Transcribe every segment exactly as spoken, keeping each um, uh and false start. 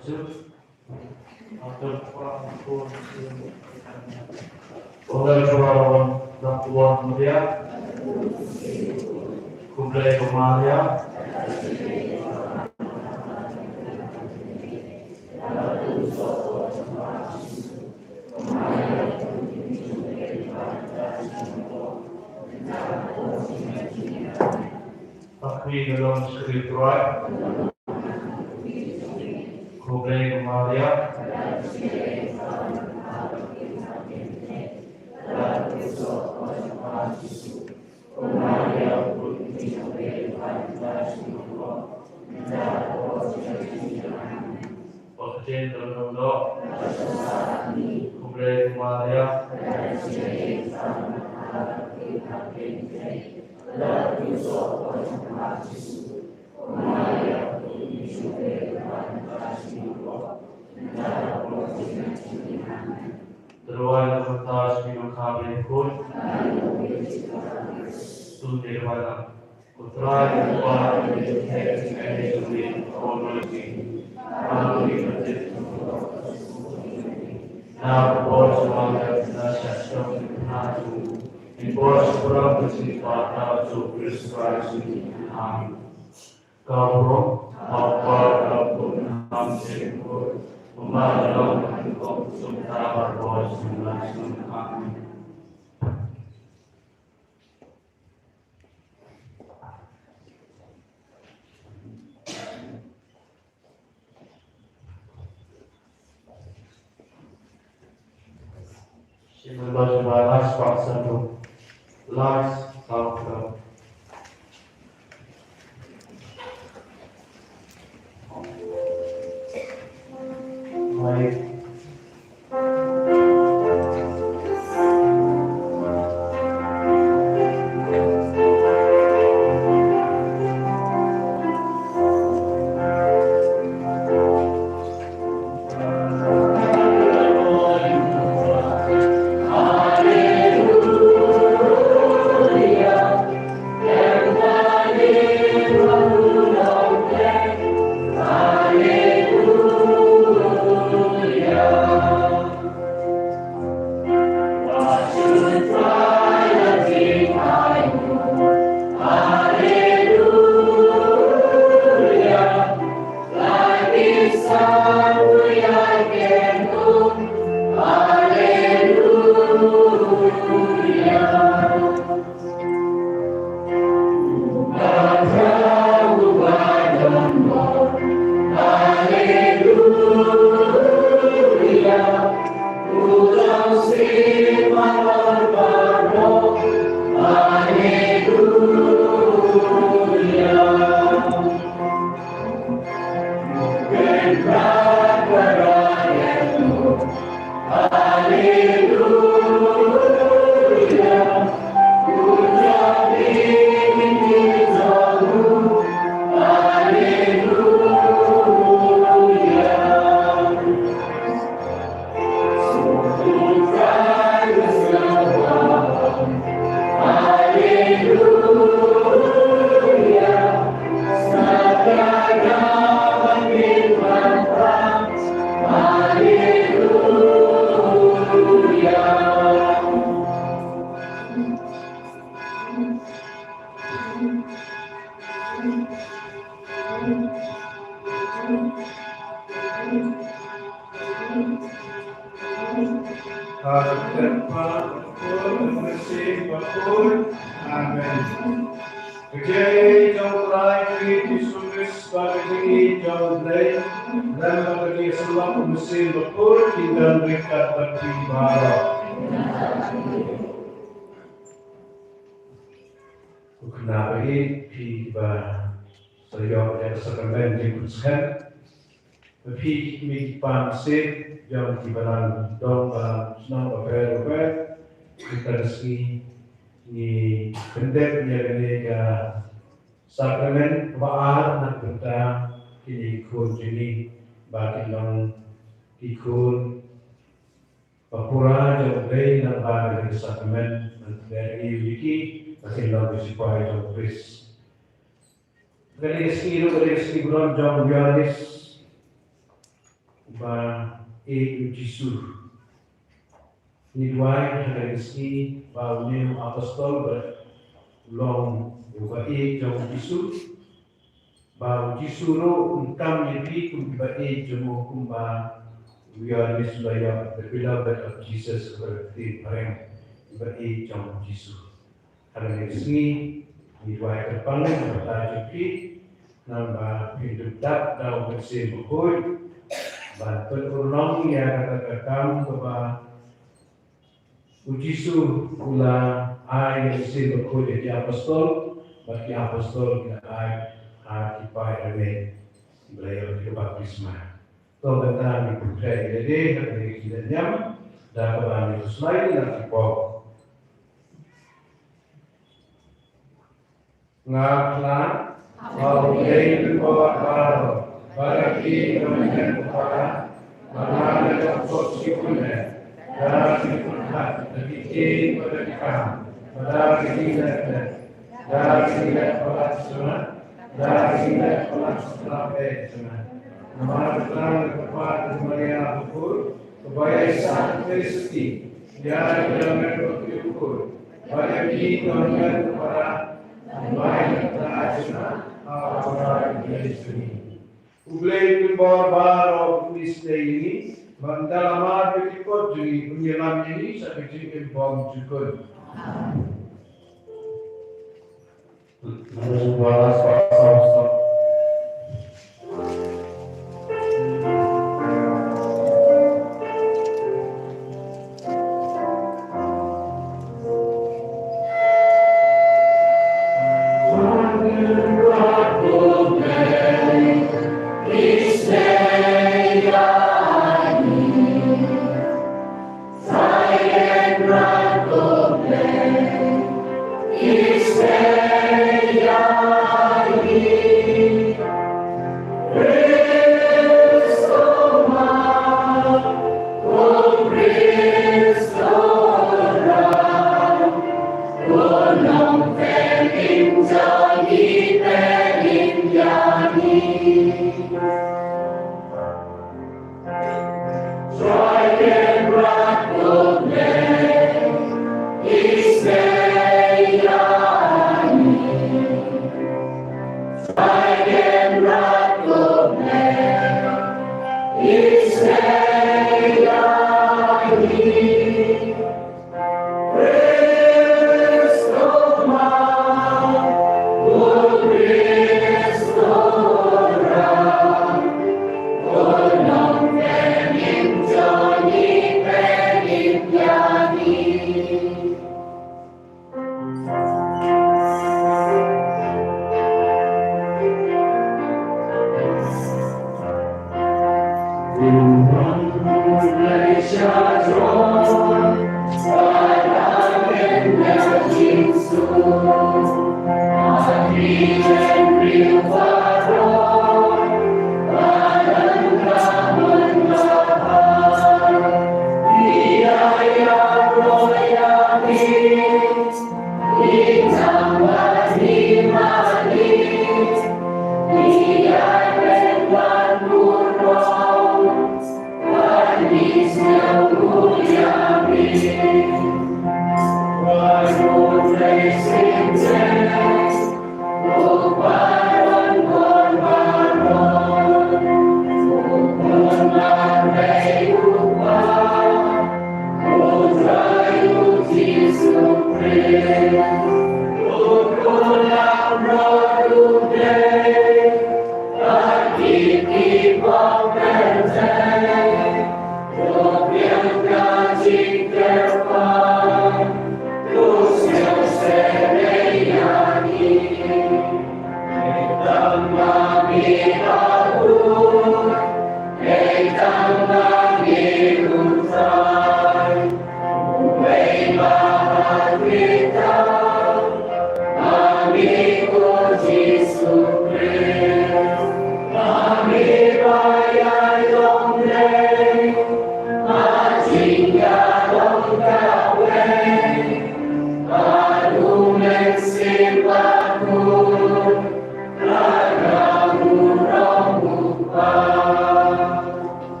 Ong la jua wan da kuan Maria. Khublei ko Maria. Akui ga long skri Trai. Khublei ko Maria. Bakhtien ka long do. Khublei ko Maria. Trai na mynta sha ki nongkha bad nongkhuid. Tun de wala. Ko Trai ko Kpa, ko Trai ko Kpa, ko Trai ko Kpa. Na ka por jong ka, na sha shnong ka na tu. Ni por sha por ka jingpynpaw na Jisu Khrist Trai jong ngi. Amen. Ka burom, ka burom, ka burom, amen. Amen. Shimon Bajabal, last part, Sandro. Last part, uh, Mike. Amen. Ka jingïeit jong U Trai Jisu Khrist bad ka jingïeit jong U Blei, lem bad ka jingïasyllok U Mynsiem Bakhuid, kin don ryngkat bad phi baroh. Ko khynnah ba ïeit, phi ba sa ïoh ïa ka sakramen jingpynskhem. Phi ki kmie ki kpa mynsiem jong kiba dang don ha shnong bapher bapher, ha kane ka sngi ngi pyndep ïa kane ka sakramen kaba ar na ka bynta kine ki khun jong ngi, ba kin long ki khun ba pura jong U Blei lyngba kane ka sakramen, ban pynlong ïa ki ba kin long ki sipai jong U Khrist. Kane ka sngi ruh, kane ka sngi burom jong u Ïoannis. Ba ïeit u Jisu. Ngi duwai ha kane ka sngi ba une u apostol ba long uba ïeit jong u Jisu. Ba u Jisu ruh un kam ïa phi kum uba ïeit jong u, kumba u ïoh, u ïoh the beloved of Jesus, uba ïeit, uba ïeit jong u Jisu. Ha kane ka sngi ngi duwai kyrpang na ka bynta jong phi, namar ba phin dap da u Mynsiem Bakhuid ban pynurlong ïa kata ka kam kaba u Jisu u la ai ïa u Mynsiem Bakhuid ïa ki apostol, bad ki apostol ki la ai ha ki paid riewngeit kiba la ïoh ïa ka baptisma. To, mynta ngin pyrkhat ïa lade ha kane ka jingïaid niam da kaba ngin pyrshang na ki pop. Nga khlad ha U Blei Pynbor baroh, ba la ki ba mynta ka para, ba la ka pop ki pynleh, da ki pynleh, da ki ïing, ba da ki kam, ba da ki leh, da ki leh ba la suna, da ki leh ba la suna pe suna. Namar ka tang ka kpa ka Maria Bakhuid, kaba ïaisah Kristi ïa ki nongwei bakhuid, bad ïa ki nongwei para, ba ïa ka aisuna ha U Blei Pynbor baroh un ïasnoh ïa ngi, bad da la mar ka jingpynkut jong ngi, un ïalam ïa ngi sha ka jingim bymjukut.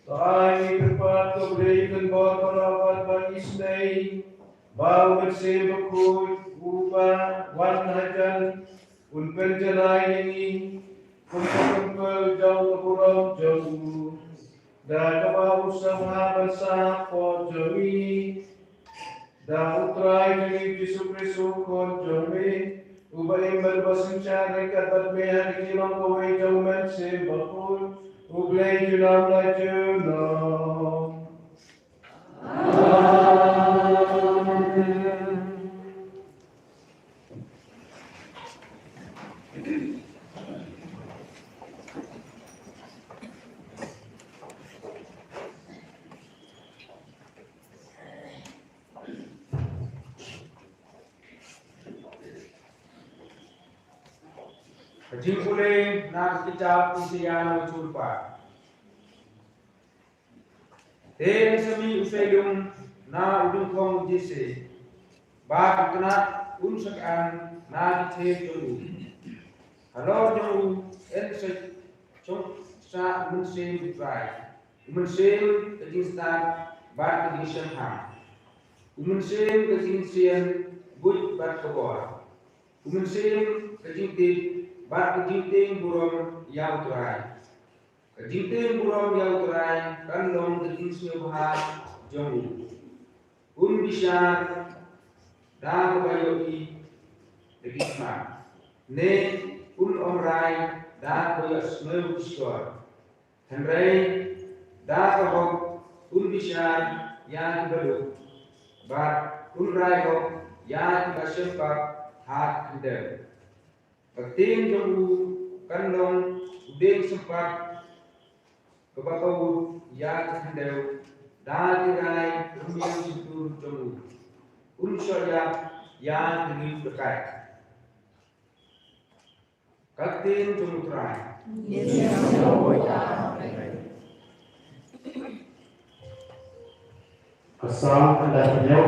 To ai ngi kyrpad, ko Blei u kynbor baroh, bad ba ngi sngew ba u Mynsiem Bakhuid uba wan hajan un pynjanai ïa ngi kum ka templ jong ka burom jong u, da kaba u sngewbha ban sah hapoh jong ngi. Da U Trai jong ngi Jisu Khrist u Khun jong me, uba im bad uba synshar ryngkat bad me ha ka jinglong kawei jong U Mynsiem Bakhuid, U Blei junom la junom. Amen. Ka jingpule na ka kitab Isaiah na ka jingpule. Te yn sa mih u shynrang na u dyngkhong u Jesse, bad u tnat un sa kynang na ki thep jong u. Halor jong u yn sa shong sah u Mynsiem u Trai, u Mynsiem ka jingstad bad ka jingshemphang, u Mynsiem ka jingïaseng buit bad ka bor, u Mynsiem ka jingtip bad ka jingtieng burom ïa u Trai. Ka jingtieng burom ïa u Trai kan long ka jingsngewbha jong u. Un bishar da kaba ïohi da ki khmat, ne un ym rai da kaba ïohsngew ki shkor. Hynrei da ka hok un bishar ïa kiba duk, bad un rai hok ïa kiba shem pap ha khyndew. Ka ktien jong u kan long u dieng sympat kaba pawut ïa ka khyndew, da ki rai rmiang shyntur jong u un shoh ïap ïa ki riew dakaid. Ka ktien jong u Trai. Ka Salm khyndai phew hynñiew,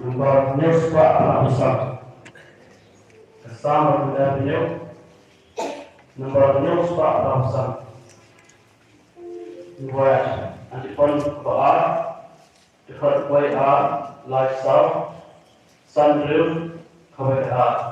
number hynñiew spah arphew san. Ka Salm khyndai phew hynñiew, number hynñiew spah arphew san. Ngi wan ha ka jingpynpaw ba ar, dkhot wei ar, lai saw, san hynriew, kawei ar.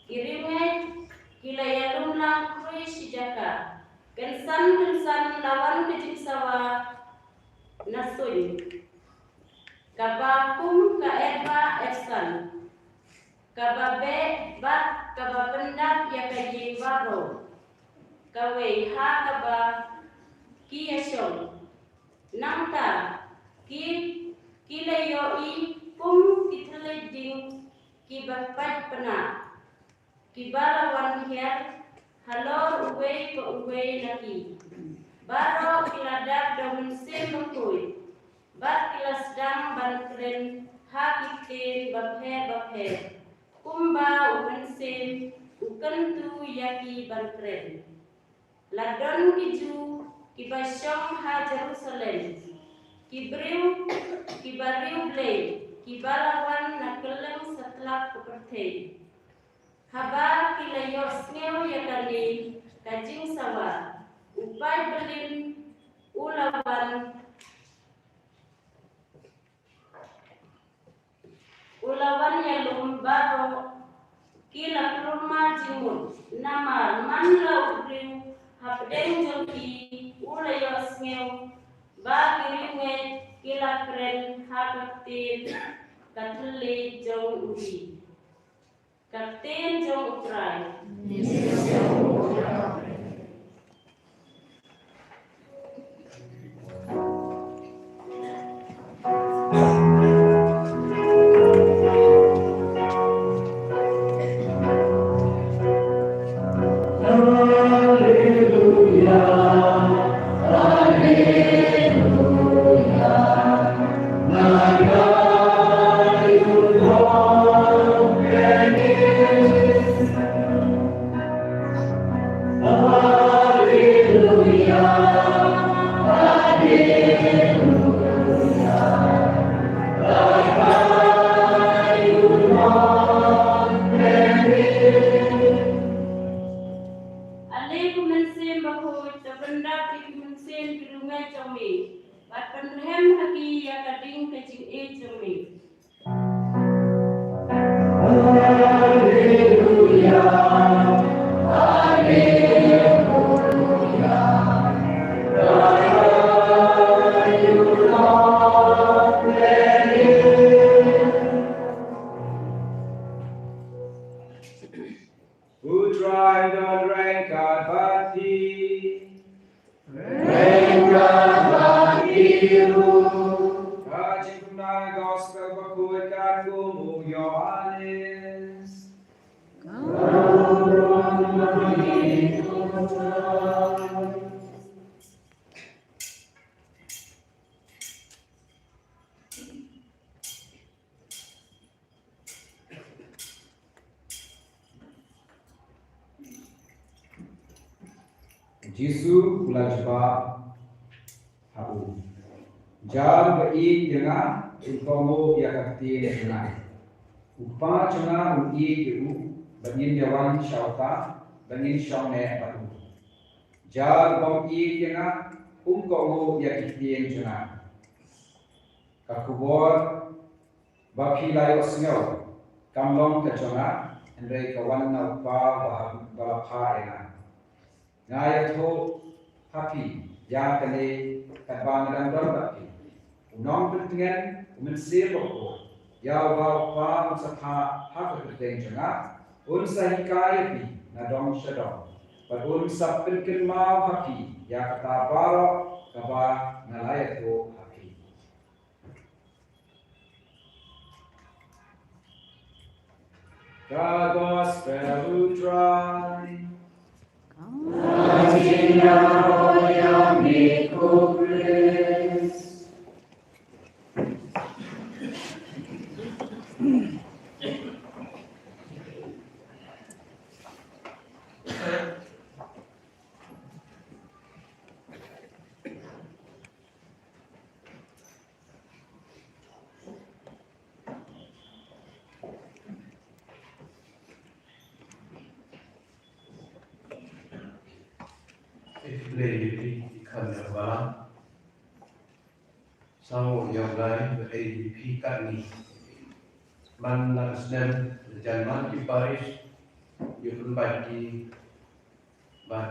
Ki riewngeit ki la ïalum lang khrui shi jaka. Kynsan kynsan la wan ka jingsawa na suiñ, kaba kum ka erba ersan, kaba beh bad kaba pyndap ïa ka ïing baroh, kawei ha kaba ki ïashong. Nangta ki, ki la ïohi kum ki thylliej ding kiba pait pynah, kiba la wan hiar halor uwei pa uwei na ki. Baroh ki la dap da u Mynsiem Bakhuid bad ki la sdang ban kren ha ki ktien bapher bapher, kumba u Mynsiem u kyntu ïa ki ban kren. La don ki Jiw kiba shong ha Jerusalem, ki briew kiba riewblei, kiba la wan na kylleng satlak ka pyrthei. Haba ki la ïohsngew ïa kane ka jingsawa, u paid byllien u la wan, u la wan ïalum baroh. Ki la kulmar jingmut, namar man la u briew hapdeng jong ki u la ïohsngew ba ki riewngeit ki la kren ha ka ktien ka thylliej jong u Dei. Ka ktien jong U Trai. Ale ko Mynsiem Bakhuid, to pyndap ïa ki mynsiem ki riewngeit jong me, bad pynrhem ha ki ïa ka ding ka jingïeit jong me. U Trai un don ryngkat bad phi. Ryngkat bad phi ruh. Ka jingpynbna Gospel Bakhuid katkum u Ïoannis. U Jisu u la jubab ha u, jar uba ïeit ïa nga un kohnguh ïa ka ktien jong nga. U Kpa jong nga un ïeit ïa u, bad ngin ïa wan sha uta, bad ngin shong neh bad u. Jar uba ym ïeit ïa nga um kohnguh ïa ki ktien jong nga. Ka khubor ba phi la ïohsngew kam long ka jong nga, hynrei ka wan na u Kpa ba ha, ba la phah ïa nga. Nga ïathuh ha phi ïa kane katba nga dang don bad phi, u Nongpyntngen, u Mynsiem Bakhuid, ïa uba u Kpa un sa phah ha ka kyrteng jong nga. Un sa hikai ïa phi na dong sha dong, bad un sa pynkynmaw ha phi ïa kata baroh kaba nga la ïathuh ha phi. Ka Gospel u Trai. Ka jingïaroh ïa me ko Khrist. Phi Blei, phi kham ïa balang. Sngew ïa U Blei ba ei ïa phi katni. Man la ka snem, la jan man ki parish, ïa pynbeit ki bad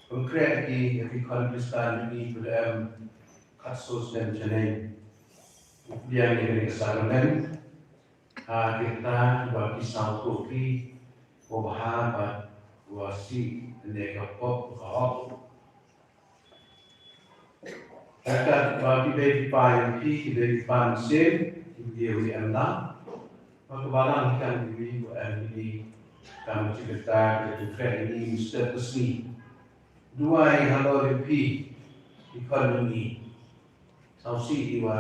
pynkhreh ki ïa ki khon Khristan jong ngi ba da em khatsaw snem shaneng. U pdiang ïa kane ka sakramen ha ki rta kiba ki sngewthuh ki, ba bha bad ba sih ïa ka pop ka hok. Kata ba ki dei ki pa ïa ki, ki dei ki pa mynsiem, ki dei ki em lang. Ba ka balang ki kam ki wi, ba em ki, kam ki kata, ki tu kre ni, mister Kusni. Duwai halor ïa phi, ki khon ïa ngi. Sngewsih ïa wa,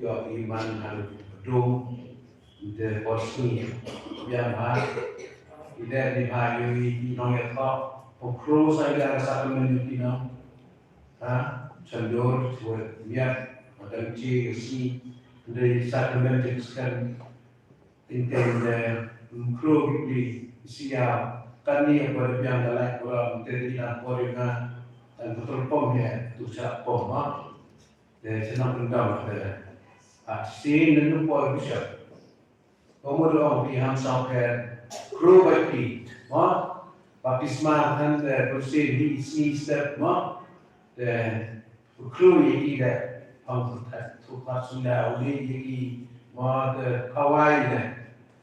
ïoh ïa man ha dum, de por sngi. Biang ha, ïa de ni ha ïa ïa ïa nong ïa thok, pokro sa ïa ka sakramen ïa ki nong. Ha, chandor, chwe, miat, madam chi, ïa sngi, de sakramen de skan. Teng teng de, um, kro ki pli, sia, kani apa de biang da lai kura, te di na kore nga, dan betul pom ya, tu sa pom ma. De senang pendam de. Ah, sin de nu por bisa. Komo de ong pi ham sa ke, kro bai pi, ma. Baptisma kan de, bersin hi, si step, ma. De, Khlun ïa ki de, pang pyrthat, tu pat sunda uli ïa ki, ma de kawai de,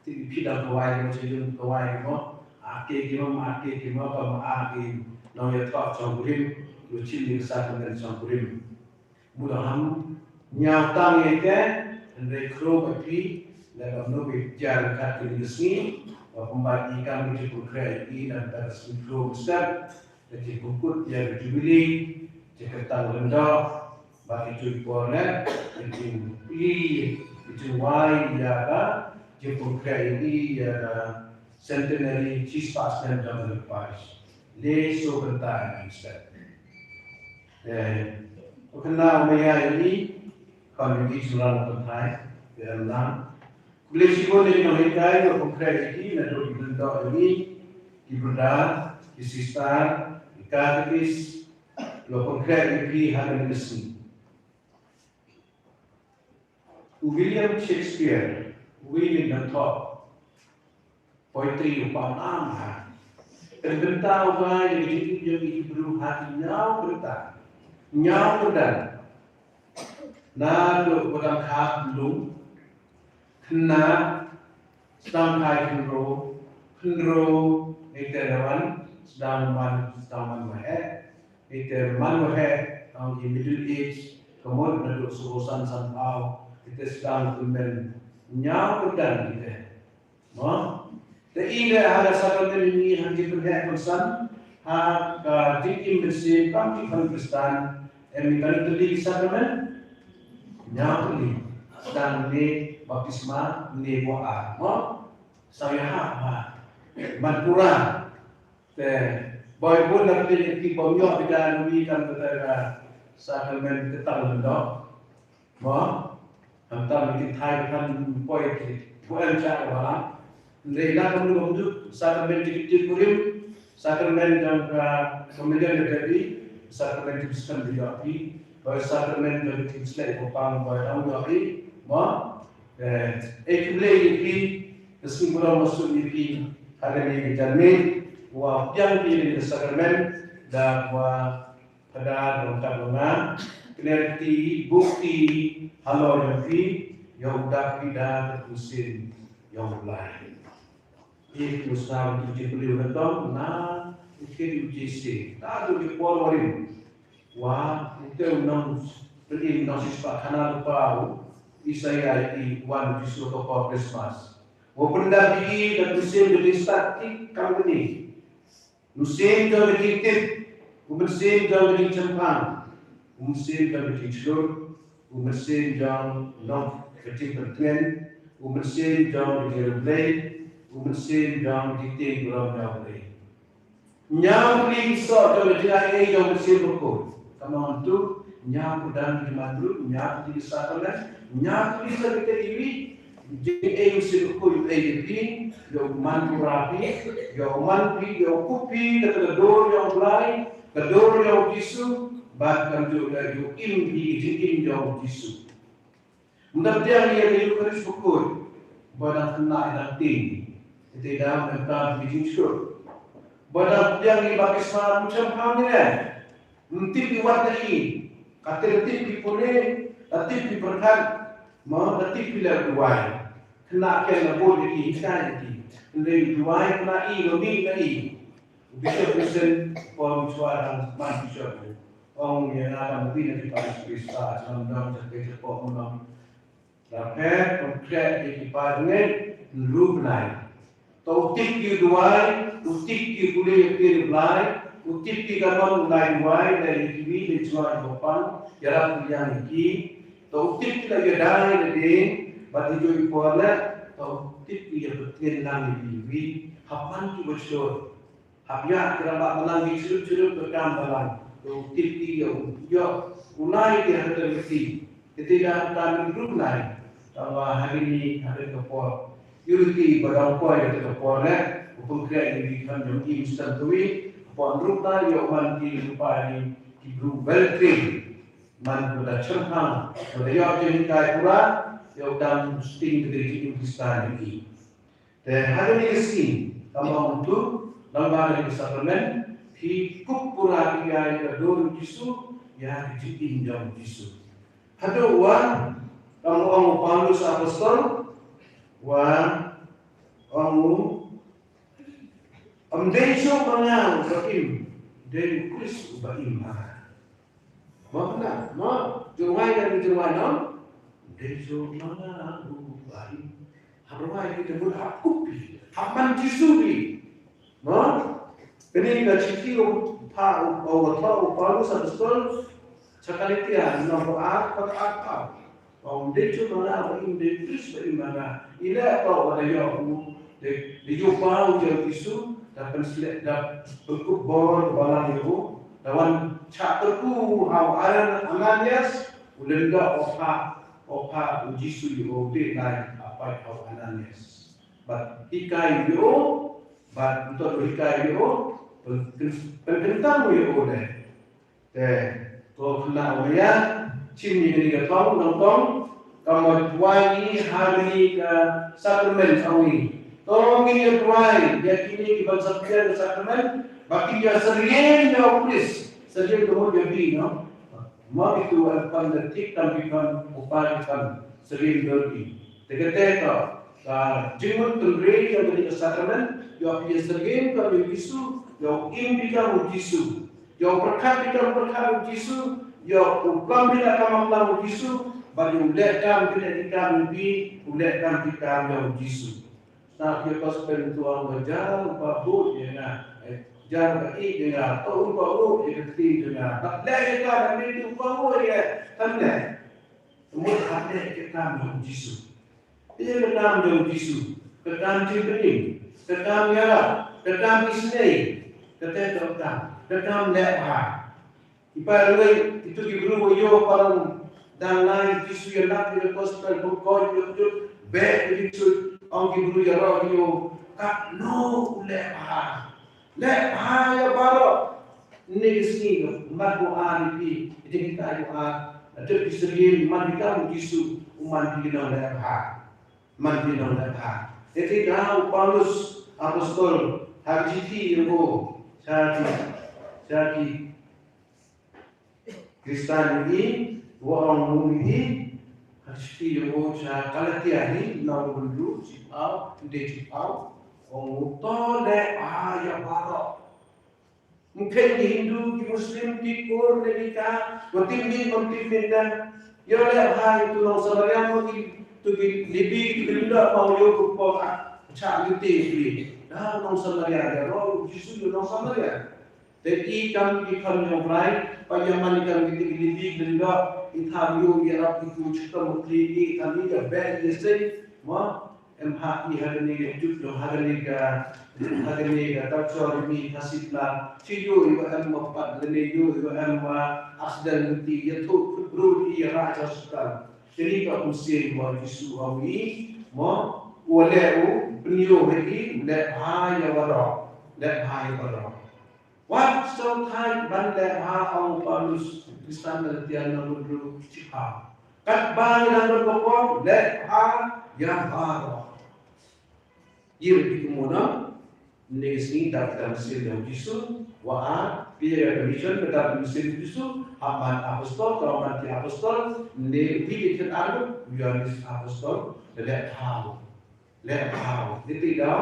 ti phi dang kawai de, ma chajun kawai de, ma, ake ki ma, ma ake ki ma, ba ma ake, nong ïa thok chong kurim, lu chim ïa sa kmen chong kurim. Mu dang ham, ñiaw tang ïa ke, hynrei khro ba phi, le ba mno bi jar kat ki ni sngi, ba pembat ïa kam ki pun kre ïa ki, dan kat sngi khro mestep, Ka jingpynkut ïa ka Jubili, jingkyntang lyngdoh, bad ki juh por ne, ka jingplie, ka jingwai ïa ka, jingpynkhreh ïa ka centenary, shispah snem jong ka parish. Le so bynta ïa ka step. Eh, u khynnah u maya ïa ngi, khon ïa ngi shuwa u kynthai, ïa ka lang. Khublei shibun ïa ki nonghikai, ïa u pynkhreh ïa ki, naduh ki lyngdoh ïa ngi, ki brother, ki sister, ki katekis, ïa u pynkhreh ïa ki ha kane ka sngi. U William Shakespeare, u William Nangthoh, poetry u pang am ha. Pynbynta u ba ïa ki jingim jong ki Hebru ha ki ñiaw bynta. Ñiaw bynta. Naduh ba dang khap lung, khynnah, sdang khai khynroo, khynroo, ngi te wan, sdang man, sdang man waheh, ngi te man waheh, ong ki middle age, ka mut naduh saw san sanphew, ngi te sdang kynmen, ñiaw kyndan ngi te. Mo? Te i leh ha ka sakramen ngi ha ki pynheh pynsan, ha ka jingim mynsiem, kam ki khon Khristan, em ngi kane tylli ki sakramen, ñiaw tylli, sdang ne baptisma, ne bua ar. Mo? Sa ïa ha, ha. Man pura. Te, boi bun na pynheh ki bym ïoh bida ngi kan kata ka sakramen kyntang lyngdoh. Mo, hangta mynta thai kan poi ki, buan cha wala. Ndai la kam lu kam du, sakramen ki ti kurim, sakramen jong ka communion de baby, sakramen ki biskan de yopi, ba sakramen jong ki slai ko pang ba dang yopi, mo, eh, eh, ki blei ki, ka sing buram masuk ki, hagan ki janmi, wa piang ki sakramen, da wa Pada dong kat dong nga, kner ti, buk ti, halor yong ti, yong dak ti da, terusin, yong lai. Ïa ki musna, ïa ki jingpyllun na tong, na, ïa ki jingsi, ta tu ki por warim. Wa, ïa ki nong, peli nong sispa khana lupa, Isaiah ïa ki wan Jisu ka por Christmas. Wa pynda bigi, da terusin, da terusin, ti, kam bini. U mynsiem jong ka jingtip, u mynsiem jong ka jingchemphang, u mynsiem jong ka jingshlur, u mynsiem jong ka jingpyntngen, u mynsiem jong ka jingriewblei, u mynsiem jong ka jingtieng burom jong U Blei. Ñiaw tylli ki soh jong ka jingaiei jong u Mynsiem Bakhuid. Ka mon tu, ñiaw tylli ki man briew, ñiaw tylli ki sakramen, ñiaw tylli sa ki te iwi, Jingaiei u Mynsiem Bakhuid u ei ïa phi, ïa u man pura phi, ïa u man phi, ïa u kup phi, da ka dur ïa u Blei, ka dur ïa u Jisu, bad kam ju ïa u im phi, jingim ïa u Jisu. Ym da pdiang ïa ka Eukharist Bakhuid, ba dang khynnah dang tieng. Te da mynta phi jingsuk. Ba da pdiang ïa i baptisma, ym shym pang ïa ne. Ym tip ïa wat na i. Ka te la tip ïa pule, la tip ïa pyrkhat, ma la tip ïa la duwai. Khynnah ken la bud ïa ki, hikai ïa ki. Hynrei duwai khynnah i, la mih na i. U Bishop Vincent, pom chwa dang man bishop. Ong ïa nga dang mih na ki parish priest, sa, sa, dang, sa, sa, pom, dang. La phet, pynkhreh ïa ki paid ngeit hynriew bnai. To u tip ki u duwai, u tip ki u pule ïa ki u Blai, u tip ki ka ban u lai duwai, lai ïa kiwei, lai jngoh ïa ki ban, ïarap ïa ki. To u tip ki la ïadei ïa ding, bad ïa jong i por leh, to u tip ki ïa pyrthen lang ïa kiwei, hap man ki bashur. Hap ïa ki rangbah balang ki chirup chirup ka kam balang. U tip ki ïa u ïoh u lai ki ha ka kti. Kti da ka kam ruh lai. Tangba ha kine ha ka por. Ïa ki ba dang poi ha ka por ne. U pynkhreh ïa ki khan jong ki instan tui. Por ruh lai ïa u man ki rupa ni ki bru well trained. Man ko da chemphang. Ko da ïoh jinghikai pura. Ïa u dang sting ka dei ki Khristan ïa ki. Te ha kane ka sien, ka mut tu, lyngba kane ka sakramen, phi kup pura ïa ka dur u Jisu, ïa ka jingim jong u Jisu. Haduh wa, kam ong u Paulus apostol, wa, ong u, ym dei shuh ma nga uba im, dei u Khrist uba im ha nga. Mo kena, mo, jingwai dan jingwai, no? Dei jong ma nga u bai. Hap rwai kita mut hap kup ïa. Hap man Jisu ïa. Mo? Kane ka shithi u pa u, u, u, u Paulus apostol sha Galatia, nombor ar, pat ar, ar. Ong dei jong ma nga u bai, dei Khrist ba im ha nga. Ila to wa da ïoh u, dei, dei ïoh pa u jong Jisu, da pynsleh, da pynkup bor ba lang ïoh u, da wan chah kyrkhu ha u Ananias, u lynda u pha, u pha u Jisu ïoh u dei lai ha pait ha u Ananias. Bad hikai ïoh u, bad ntot hikai ïoh u, pyn, pyn, pynkyntang ïoh u dei. Te, to khynnah u ïa, chim ïa kane ka thong, nongtong, ka mut wai ïa ha kane ka sakramen ong ïa. To ngin ïa wai, ïa kine ki ban sa pynïar ka sakramen, ba kin ïa syriem ïa u Khrist, syriem ka mut ïa bi, no? Ma ki tu em pan da tik tam ki pan, u pa ki pan, syriem dur ki. Te kata ka, ka jingmut tynrai ïa kane ka sakramen, ïa phi ïa syriem ka ïa u Jisu, ïa u im bikam u Jisu. Ïa u pyrkhat bikam pyrkhat u Jisu, ïa u klam bikam klam u Jisu, bad ïa u leh kam bikam kam u bi, u leh kam bikam ïa u Jisu. Sa ïa gospel tuang ba jar ba bu ïa nga, eh, jar ba i ïa nga, to u ba u ïa ka kti ïa nga. Bad leh ïa ka da ni tu ba u ïa, kan leh. Mut hat leh ïa ka kam ïa u Jisu. Ïa ka kam jong u Jisu, ka kam jingpynim, ka kam ïarap, ka kam isynei, kata ka kam, ka kam leh bha. Ki para ngai, itu ki bru ba ïoh palang dang lai, Jisu ïalap ïa ka gospel, bukoi ïoh ïoh, beh ïa Jisu, ong ki bru ïaroh ïoh, katno u leh bha. Leh bha ïa baroh. Ngi sngew mat ko ar ïa phi, ïa ki ka ïa ar. Ïa ki syriem mat ïa ka u Jisu, u man ki nong leh bha. Man ki nong leh bha. Ïa ki ka u Paulus apostol ha ki shithi ïa u sha ki, sha ki Khristan ïa u, wa ong u ïa ha ki shithi ïa u sha Galatia hi, nong bynriew shiphew, dei shiphew, ong u to leh bha ïa baroh. Mkheiñ ki Hindu, ki Muslim, ki Kur, ne ki ka, wa tip miet, wa tip miet da. Ïa leh bha ïa tu nong Samaria, ma ki, tu ki Libi, ki Libi da, ma u ïoh ku pok ah, cha ki te ki. Da nong Samaria, ïaroh Jisu ïa nong Samaria. Te i kam ki kham ïong Blai, pa ïa man i kam ki te ki Libi, ki Libi da, i tham ïoh ïarap i tu chitom kli i, kam i ïa beh ïa sei, ma. Em ha i ha kane ka juk jong ha kane ka, ha kane ka culture mi ha sipla. Chi ïoh ïoh em ma pat lane ïoh ïoh em ma accident ti ïathuh bru i ïa rah ha hospital. Kane ka umsien ma Jisu ong i mo u leh u pynïoh ha i leh bha ïa waroh. Leh bha ïa waroh. Wat sngewthuh ban leh bha ong Paulus Khristan Galatia nong bynriew shiphew. Katba ngi dang don ka por leh bha ïa baroh. Ïa phi kumno? Ynne ka sngi dap ka mynsiem jong u Jisu. Wa ar, phi ïa ka mission ka dap ka mynsiem u Jisu. Hap ban apostol, ka ban ki apostol. Ynne phi ïa ka ar, u Ïoannis apostol. Leh phaw. Leh phaw. Ïa phi da.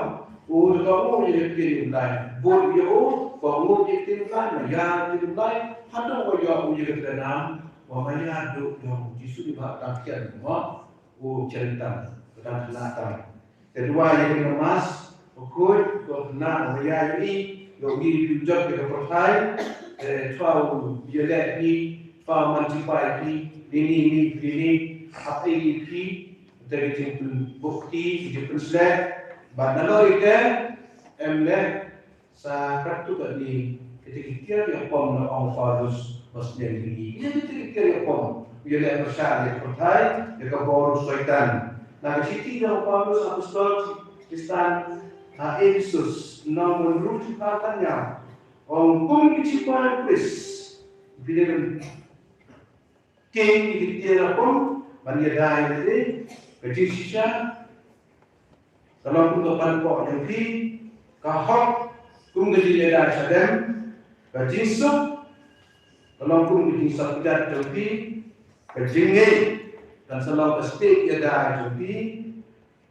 U da ka u ïa ka ktien u Blai. Bud ïa u, ka u ïa ka ktien u Blai, ma ïa ka ktien u Blai. Haduh wa ïa u ïa ka ktien nam. Wa ma ïa duh ïa u Jisu di ba ta ktien mo. U chen tam. Ka dang khynnah tam. Te duwai ïa ka Mass, u khuid, u khynnah, u ïa ïa i, ïa u i phi u jop ïa ka pyrthai, te chwa u ïa leh phi, chwa u man sipai phi, lini ni, lini, hap ei phi, te ka jingpynbukti, ka jingpynsleh, bad nalor ïa ka, em leh, Sa katto katne kita ki tiar ïa pom na ong Paulus ba sdang ïa ki. Ïa kita ki tiar ïa pom. Ïa leh pyrshah ïa ka pyrthai, ïa ka bor u Soitan. Na ka shithi jong u Paulus apostol Khristan ha Ephesus, lynnong hynriew dkhot hynñiew. Ong kum ki shipai u Khrist. Phi dei ban King ïa ki tiar ïa pom, ban ïada ïa lade, ka jingshisha, ka long kum ka panpoh jong phi, ka hok, kum ka jingïada shadem, ka jingsuk, ka long kum ka jingsuk kjat jong phi, ka jingngeit, kan sa long ka stieh ïada jong phi,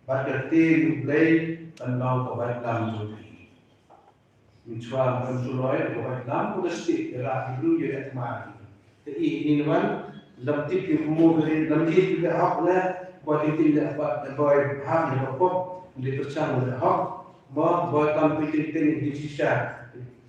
bad ka ktien U Blei, kan long ka waitlam jong phi. Mynshwa ban shu loi, ka waitlam, ka stieh, ka rah, Hebru, ïa ka thma. Te i, ini nwan, lam tip ki mu, lam tip ki hok le, boi tip tip le, boi, boi, hap le, boi pop, le pyrshang le hok, mo, boi tam pi tip tip, di shisha.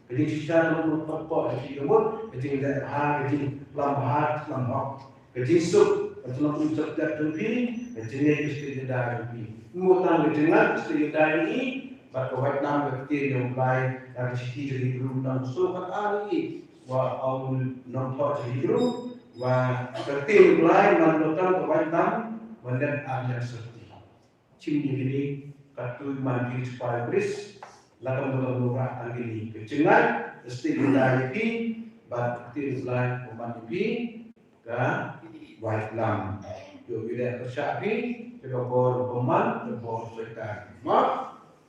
Di shisha, lam pop pop, di mut, di le ha, di lam ha, lam hok. Ka jingsuk, ka jingïada jong phi, ka jingngeit ka stieh ïada jong phi. Mo tang ka jingngeit ka stieh ïada jong i, bad ka waitlam ka ktien jong U Blai, ka shithi jong Hebru nang so ka ta i. Wa ong nang thok jong Hebru, wa ka ktien U Blai, man lo tang ka waitlam, wa net ar net syrti. Chim ïa kine, katto man ki shipai Khrist, la kam dei ban rah tang kine. Ka jingngeit, ka stieh ïada ïa phi, bad ka ktien U Blai, ka man ïa phi, ka waitlam. Ïoh ïa ka pyrshah phi, ïa ka bor bymman, ka bor Soitan. Ma,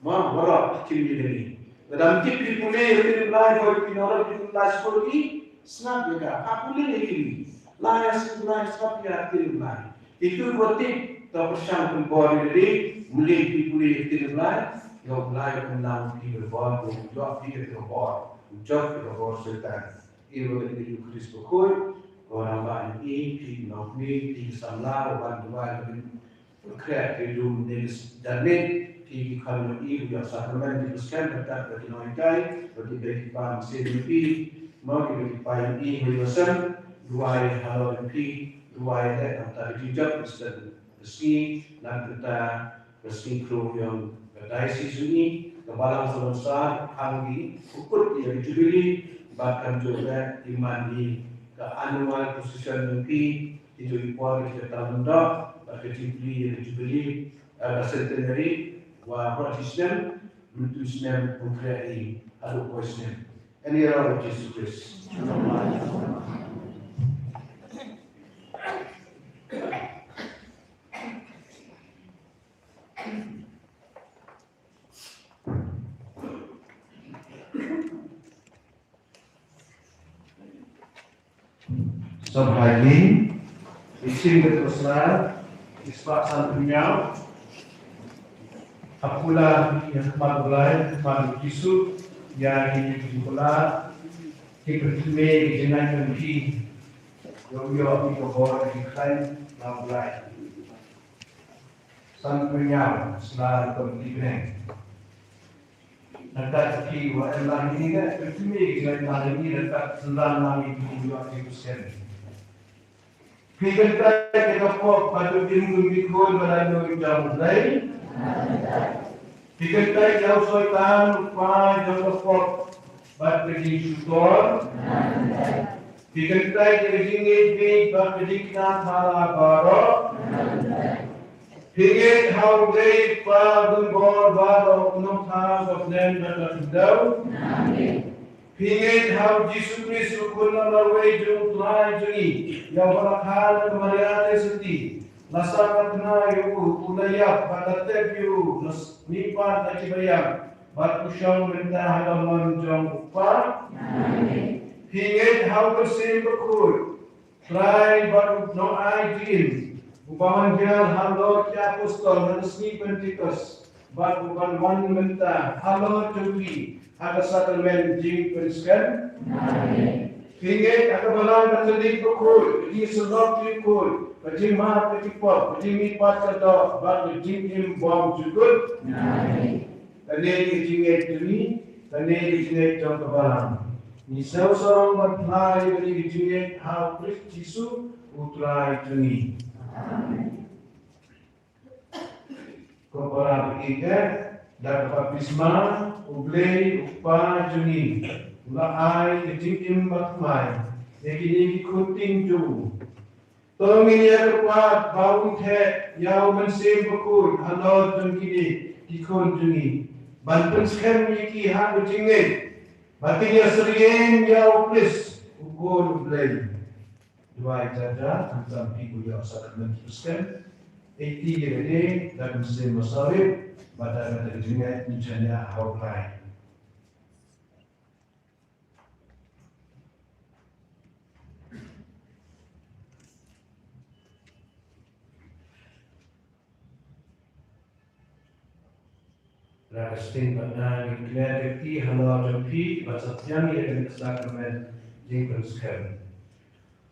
ma, warok, chim ïa kine. Lada ym tip phi pule ïa ka ktien U Blai, bad phi nongrep ïa ka ktien U Blai, sngap ïa ka, ha pule ïa kine. Lai ïa sngap, lai sngap ïa ka ktien U Blai. Itu wat tip, ta pyrshang pynbor ïa lade, mlien phi pule ïa ka ktien U Blai, ïa U Blai un nang phi ka bor, u jop phi ka bor, u jop phi ka bor Soitan. Ïa ba ka ktien U Khrist bakhuid, ko rangbah ïa i, phi nongmih, phi samla, u ban duwai, u ban Khreh ki dum ne ki janmit, ki ki kham ïohi ïa u sakramen ki bsken, kata ka ki nonghikai, ba ki bei ki pang sien ïa phi, mo ki bei ki pang ïa phi, mo ïa sem, duwai halor ïa phi, duwai leh nangta ki jingïap, bsken, bsngi, nangta ka sngi khlur ïa ka diocese jong ngi, ka balang salonsar, hangta ki kut ïa ki jubili, bad kan jubili, iman ïa ka annual procession jong phi, Ki ju i por ki kata myndap, bad ka jingplie ïa ka Jubilee, eh, ka Centenary, wa baroh shi snem, mynta u snem u khreh i, haduh poi snem. Ïa u Jisu Khrist. Sngewbha ïa ki, i shin ka Khristan, i spah san phew hynñiew. Ha pula ïa ka khmat U Blai, khmat U Jisu, ïa ki jingpula, ki pynthame ki jingngeit jong ki, ïoh ïoh ki ka bor ki khlaiñ na U Blai. San phew hynñiew, sla rukom ki bneng. Nangta ki wa em lang ini ka, ka timi ki wa em lang ini, nangta sendang lang ini ki wa ki kusken. Phi kyntait ïa ka pop, ba tu tim kum ki khun, ba la ïoh jam Blei. Phi kyntait ïa u Soitan, u kpa jong ka pop, bad ka jingshitom. Phi kyntait ïa ka jingngeit bieit, bad ka jingkna thala baroh. Phi ngeit ha U Blei Kpa Donbor baroh, u nongthaw, u bneng bad u khyndew. Phi ngeit ha U Jisu Khrist u Khun ba marwei jong U Trai jong ngi, ïa uba la kha na ka Maria Theisotti. La sah na thma ïa u, u la ïap, bad la tep ïa u, la s-, mihpat na ki baïap, bad u shong mynta ha ka mon jong u Kpa. Phi ngeit ha u Mynsiem Bakhuid, Trai bad u Nongai Jingim, uba wan hiar halor ki apostol ha ka sngi Pentekost, bad uban wan mynta halor jong phi ha ka sakramen jingpynskhem. Phi ngeit ha ka Balang Katholik bakhuid, ka jingïasyllok jingkhuid, ka jingmap ka jingpop, ka jingmihpat ka doh, bad ka jingim bymjukut. Kane ka jingngeit jong ngi, kane ka jingngeit jong ka Balang. Ngi sngewsih ban phla ïa kane ka jingngeit ha u Khrist Jisu u Trai jong ngi. Ko para bangeit, da ka baptisma U Blei U Kpa jong ngi u la ai ka jingim bathymmai ïa kine ki khun ktien jong u. To ngin ïa kyrpad ba un theh ïa u Mynsiem Bakhuid halor jong kine ki khun jong ngi, ban pynskhem ïa ki ha ka jingngeit ba kin ïa syriem ïa u Khrist u Khun U Blei. Duwai. Jada, khamtam phi u ïoh sakramen pynskhem, ïeit ïa kane da ka Mynsiem Bakhuid, bad da kata ka jingngeit ngin shaniah ha U Blei. Ra ka sting bad nga ngin kner ka kti halor jong phi bad sa pdiang ïa kane ka sakramen jingpynskhem.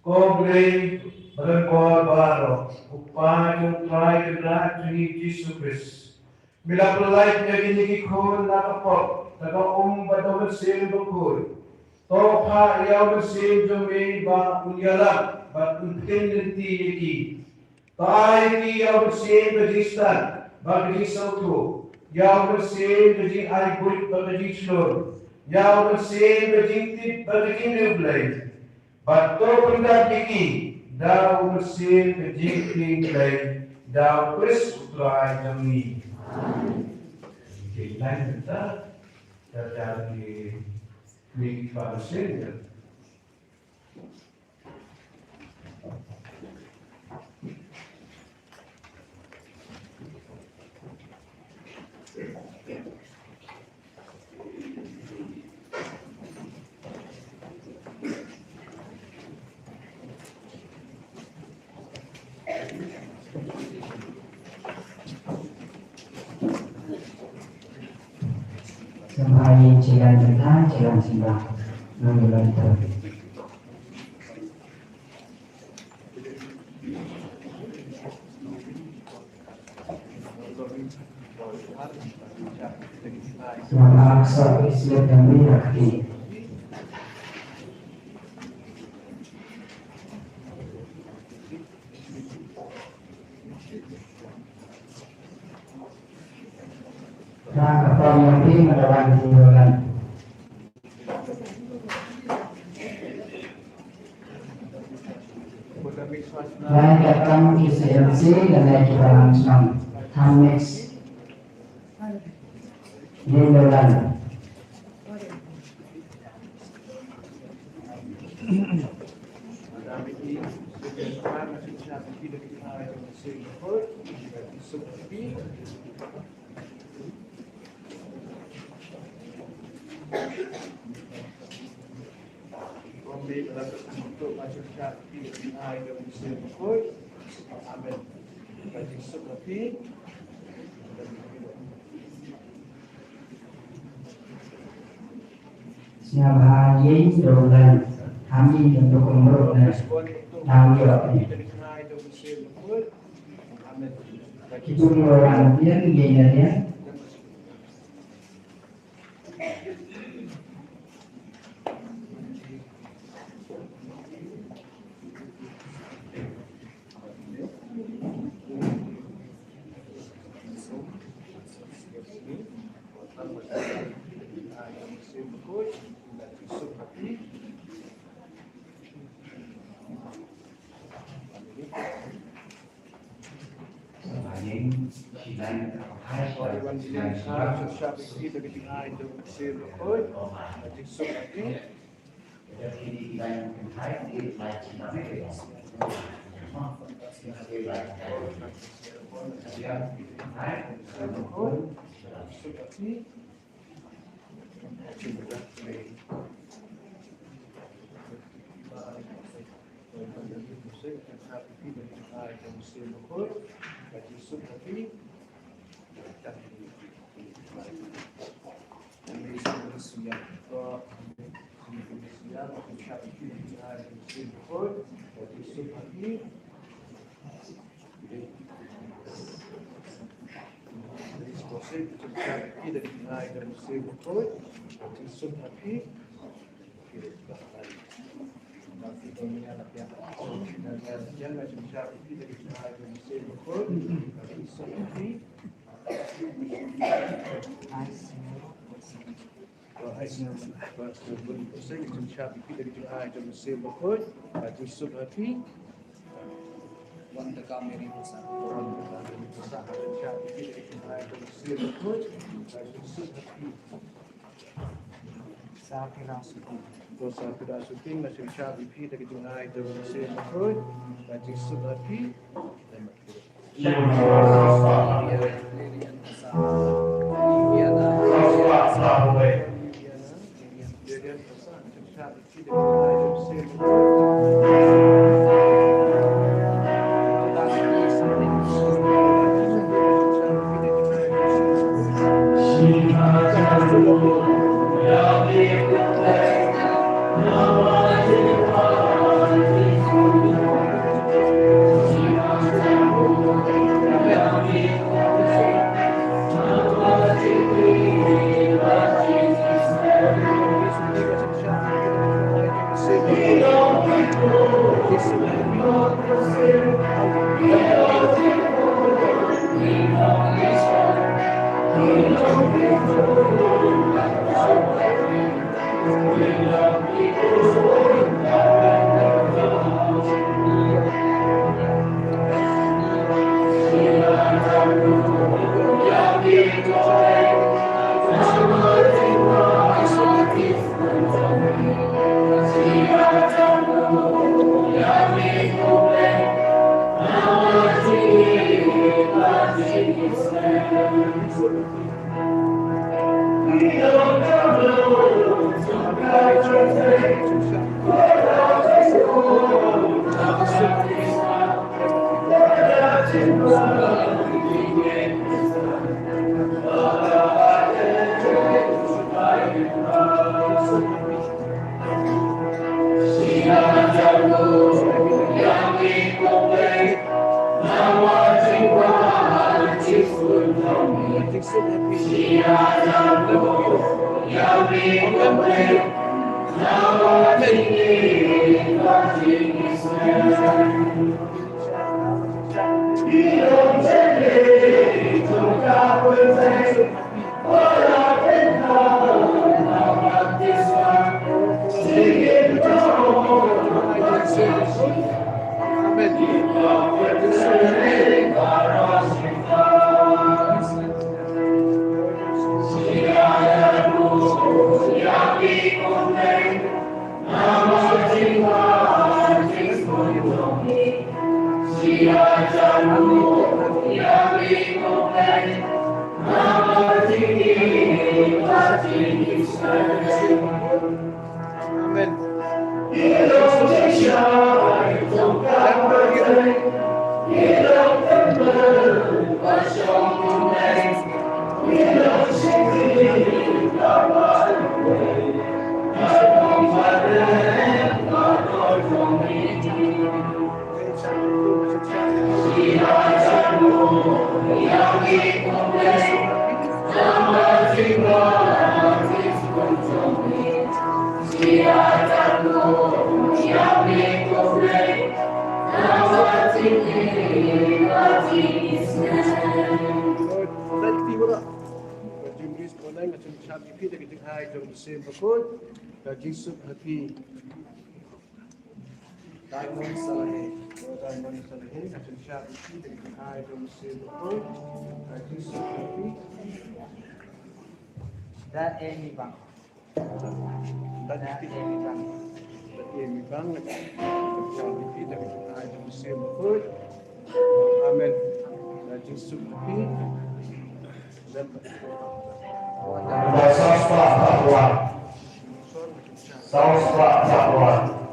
Ko Blei badonbor baroh, U Kpa jong U Trai Kynrad jong ngi Jisu Khrist, me la pyllait ïa kine ki khun na ka pop, na ka um bad na u Mynsiem Bakhuid. To phah ïa u Mynsiem jong me ba un ïalap bad un pynlynti ïa ki. To ai ïa ki ïa u Mynsiem ka jingstad bad ka jingsngewthuh, ïa u Mynsiem ka jingai buit bad ka jingshlur, ïa u Mynsiem ka jingtip bad ka jingriewblei. Bad to pyndap ïa ki da u Mynsiem ka jingkyrkhu Blei, da u Khrist U Trai jong ngi. Amen. Ki lain kita, kita ki, ki Mynsiem. Sngewbha ïa chilan jingthaw, chilan sngewbha. Nang ïa la kita. Sngewbha ïa ka sor, ïa ka sor. Ba ka pom ïa phi, nga da wan ïa phi. Wan ka kam ki C M C lane ki balang shnong. Ham mix. Ïa ka wan. Amen. Sngewbha ïa u don, ha mi don tu kumro ne. Nang ïoh ni. Kitu ni orang dia ni ïa ïa. Diamond Salahin. Diamond Salahin. Da Amy Bang. Da Amy Bang. Sien bakhuid. Amen. Ka jingsuk ka phi. Ba saw spah phra wan. Saw spah phra wan.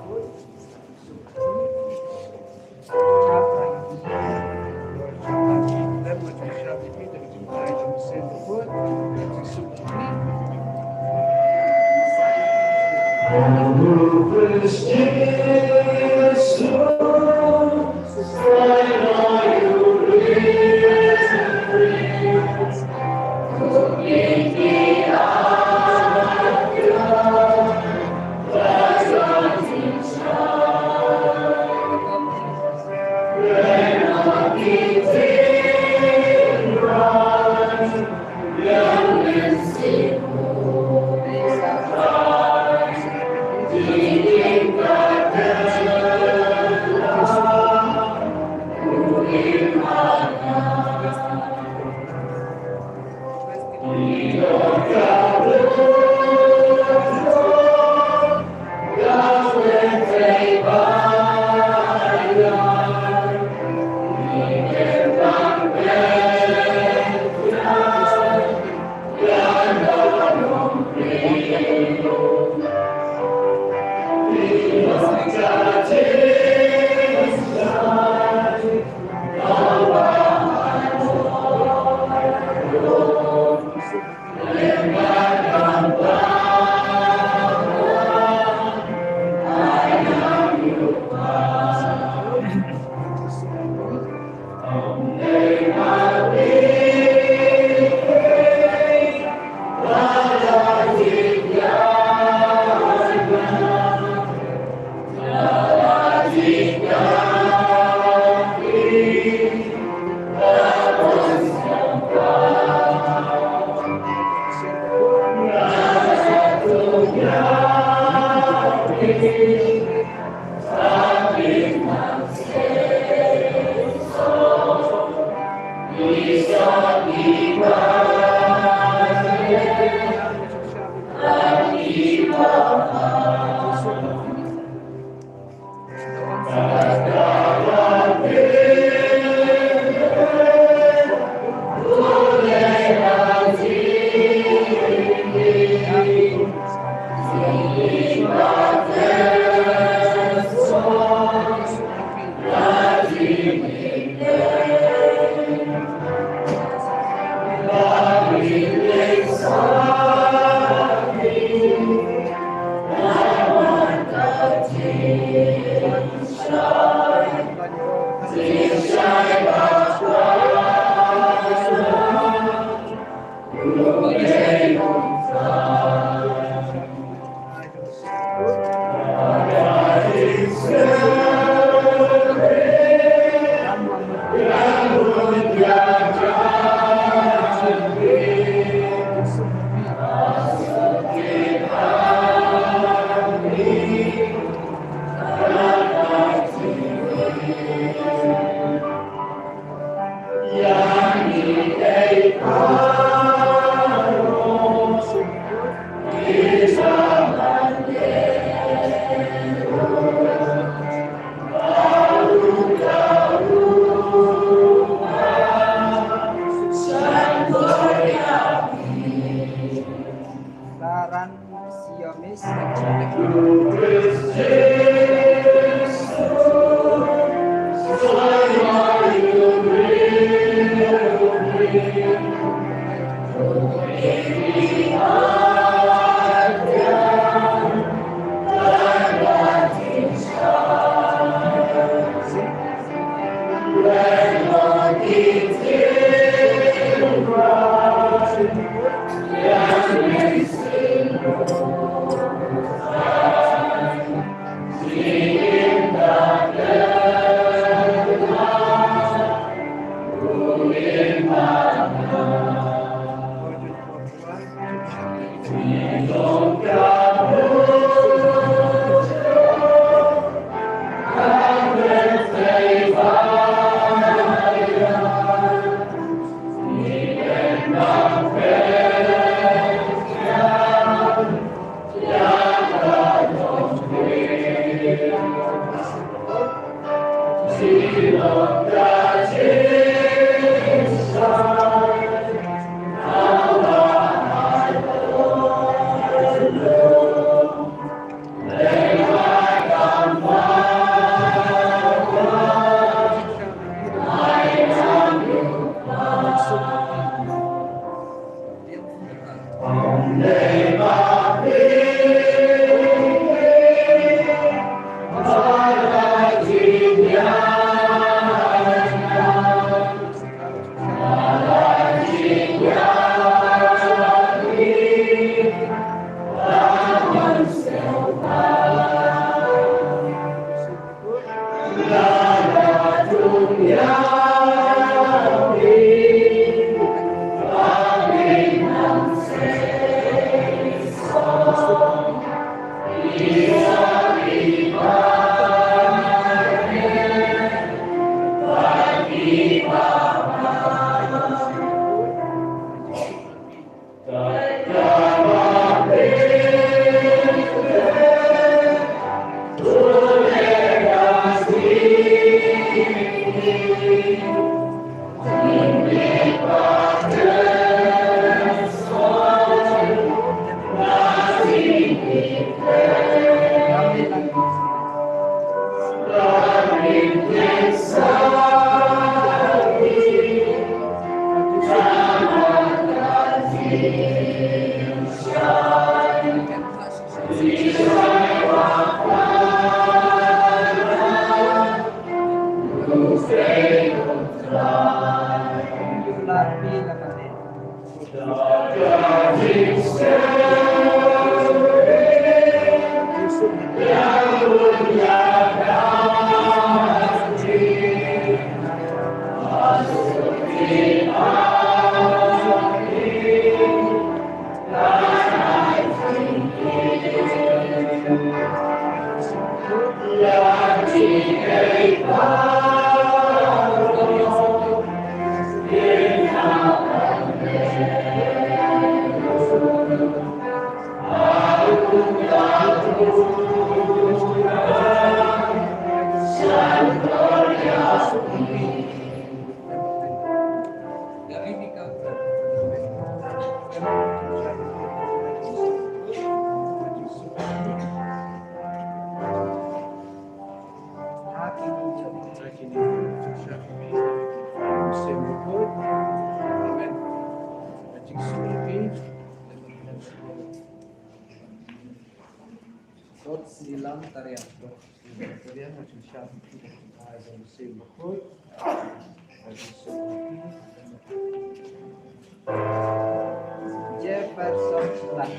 Jefferson Sulat.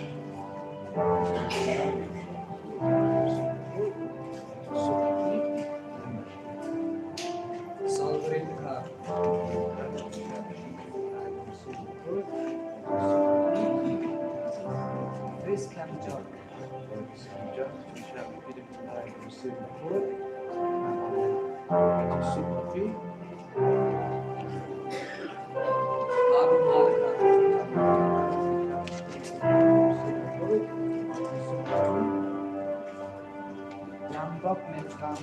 Salvador Kha. Chris Kemjok. Nambok Menkang.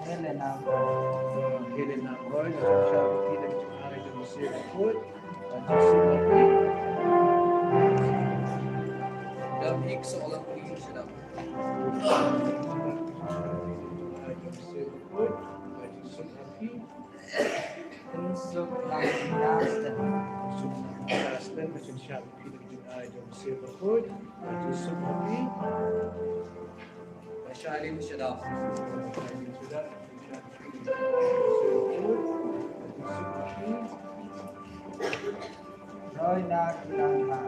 Helena. Helena Roy, Dam ik seolah phi sedap. Insuk Laston. Laston, Insuk Laston. Roy na kilang ha.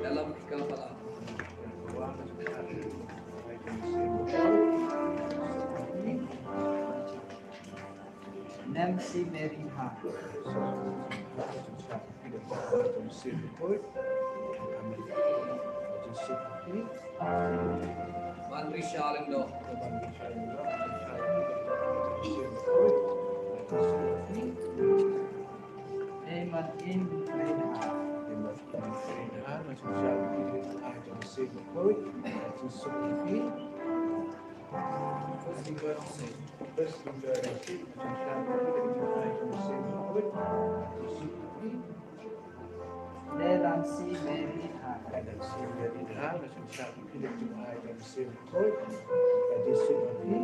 Dalam tiga pala. Nancy Mary Hart. Ban ri sha lyngdoh. Ei, man im, ei, ha. First finger, first finger, Dei lam shi meri ha. Dei lam shi meri ha, la shan sha phi da jong ai jong sim koi. Ka Jisu ha phi.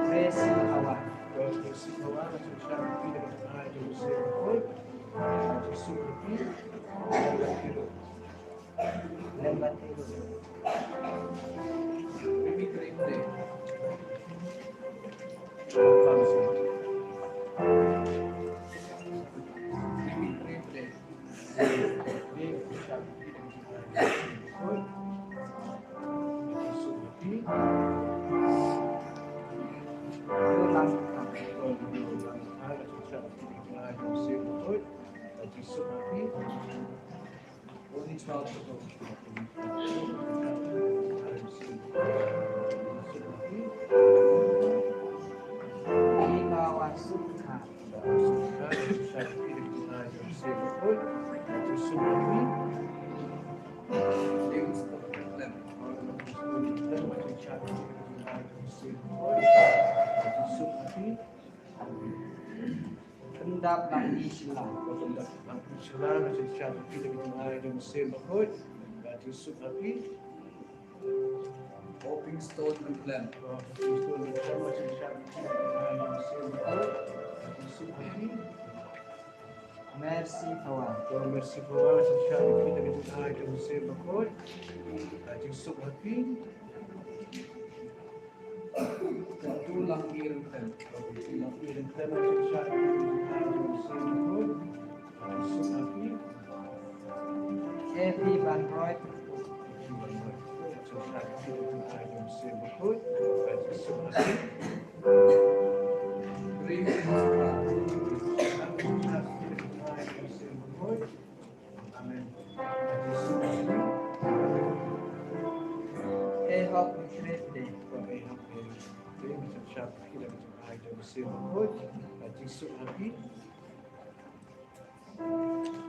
Praise Yahweh. Praise Yahweh, la shan sha phi da jong ai jong sim koi. Ka Jisu ha phi. Pyndap lang i shylla. Pyndap lang i shylla, nga shisha phi da ka jingaiei jong u Mynsiem Bakhuid. Ka jingsuk ha phi. Hoping stone pynkhlem. Hoping stone pynkhlem, nga shisha phi da ka jingaiei jong u Mynsiem Bakhuid. Ka jingsuk ha phi. Mercy power. Mercy power, nga shisha phi da ka jingaiei jong u Mynsiem Bakhuid. Ka jingsuk ha phi. Kyntu lang i ryngkhlem. Kyntu lang i ryngkhlem, nga shisha phi da ka jingaiei jong u Mynsiem Bakhuid. Ka jingsuk ha phi. Heavy ban roi pyrthut. Heavy ban roi pyrthut, nga shisha phi da ka jingaiei jong u Mynsiem Bakhuid. Ka jingsuk ha phi. Ring. Amen. Ei hok, Mynsiem Bakhuid. Ei hok, Mynsiem Bakhuid. Ka jingsuk ha phi.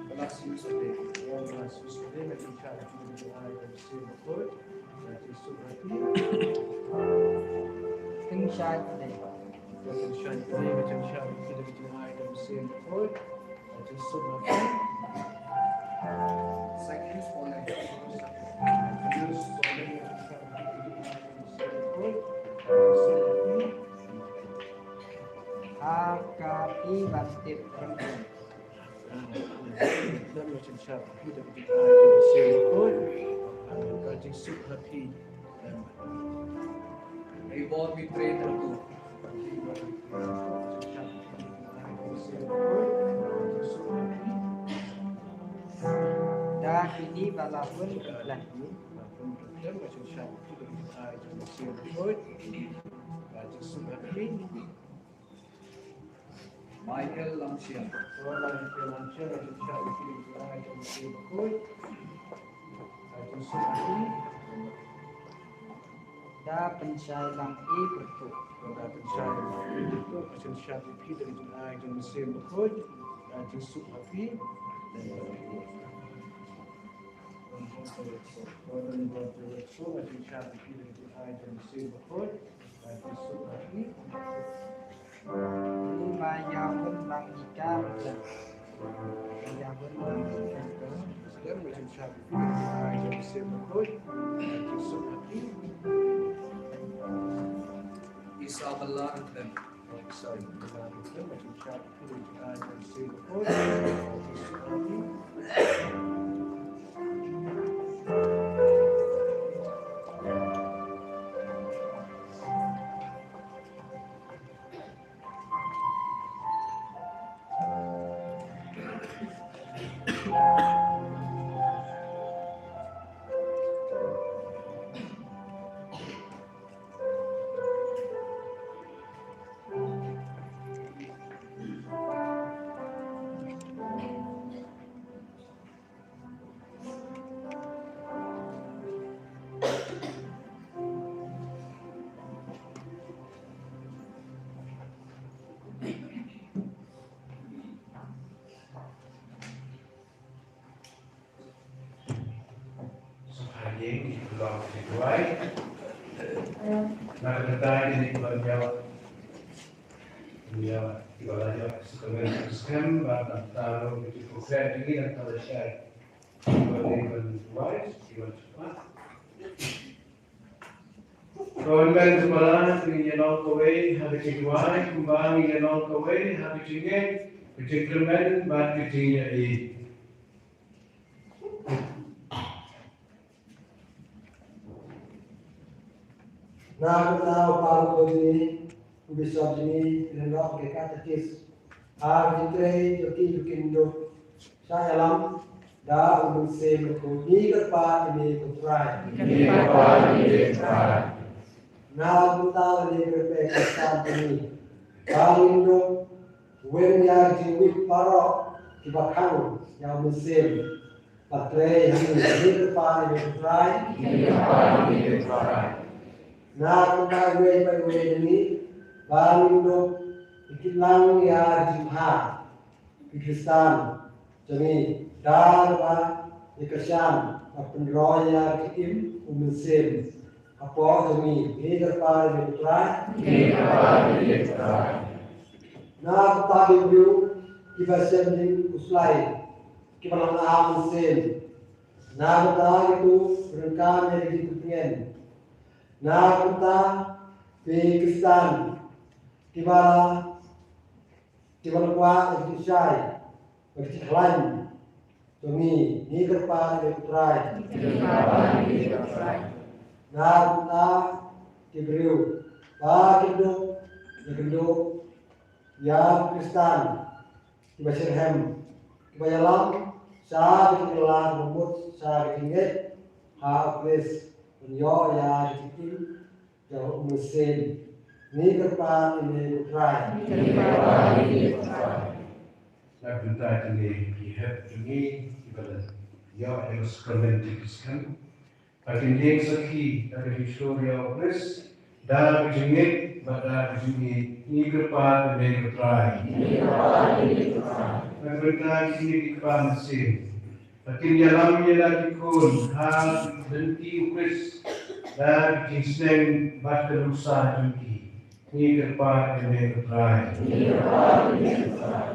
Bless you today. Bless you today. Ka jingsuk ha phi. Pynshai today. Pynshai today. Ka jingsuk ha phi. Ka jingsuk ha phi. Ha ka phi ban tip ryngkhlem. Ka jingsuk ha phi. Ei bor bitrei tatu. Da kini ba la hun khlem. Michael Lamshiang. Michael Lamshiang, ka jingsuk ha phi. Ka jingsuk ha phi. Da pynshai lang i pyrthut. Da pynshai lang i pyrthut. Ka jingsuk ha phi da ka jingaiei jong u Mynsiem Bakhuid. Ka jingsuk ha phi. Ka jingsuk ha phi da ka jingaiei jong u Mynsiem Bakhuid. Ka jingsuk ha phi. Ni ma ïa hun lang i ka ryngkhlem. Ïa hun lang i ka ryngkhlem. Ka jingsuk ha phi. Ka jingsuk ha phi. Isa Bala ryngkhlem. Isa Bala ryngkhlem. Ka jingsuk ha phi. Ka jingsuk ha phi. Duwai. Na ka bynta kine kiba ïa, ïa, kiba la ïa, skhem, skhem, bad na ka bynta ruh ki jingkhuslai jong ngi, na ka bynta shai. Kiba dei ban duwai, kiba sngewbha. Ko Hynmen ko Para, ngi ïa nong kawei ha ka jingduwai, kumba ngi ïa nong kawei ha ka jingngeit, ka jingkyrmen bad ka jingïaid. Na ka bynta u Parok jong ngi, u Bishop jong ngi, ki lyngdoh ki katekis. Ha ka jingtrei jong ki, jong ki kynduk shah ïalam da u Mynsiem Bakhuid, ngi kyrpad ïa me ko Trai. Ngi kyrpad ïa me ko Trai. Na ka bynta lade lade ki Khristan jong ngi, ba ngin ïoh wen ïa ka jingwit baroh kiba khang ïa u Mynsiem. Ba trei ha ngi, ngi kyrpad ïa me ko Trai. Ngi kyrpad ïa me ko Trai. Na ka bynta iwei pa iwei jong ngi, ba ngin ïoh ïa ki lang ïa ka jingbha ki Khristan jong ngi, da kaba ïa kyrshan, ba pynroi ïa ka im u Mynsiem hapoh jong ngi, ngi kyrpad ïa me ko Trai. Ngi kyrpad ïa me ko Trai. Na ka bynta ki briew kiba shem jingkhuslai, kiba la ngam Mynsiem. Na ka bynta kito kiba donkam ïa ka jingpyntngen. Na ka bynta ki Khristan kiba, kiba la kwah ïa ka jingshai bad ka jingkhlaiñ jong ngi, ngi kyrpad ïa me ko Trai. Ngi kyrpad ïa me ko Trai. Na ka bynta ki briew ba kin duh, ïa kin duh ïa ki Khristan kiba shitrhem, kiba ïalam sha ka jingkylla, kiba mut sha ka jingngeit ha u Khrist, ban ïoh ïa ka jingim jong u Mynsiem. Ngi kyrpad ïa me ko Trai. Ngi kyrpad ïa me ko Trai. Na ka bynta kine ki hep jong ngi kiba la ïoh ïa ka sakramen jingpynkhuslai, ba kin ïeng sakhi da ka jingshlur ïa u Khrist, da ka jingngeit bad da ka jingïeit, ngi kyrpad ïa me ko Trai. Ngi kyrpad ïa me ko Trai. Na ka bynta kine ki kpa mynsiem, ba kin ïalam ïa la ki khun ha ka lynti u Khrist, da ka jingsneng bad ka nuksa jong ki, ngi kyrpad ïa me ko Trai. Ngi kyrpad ïa me ko Trai.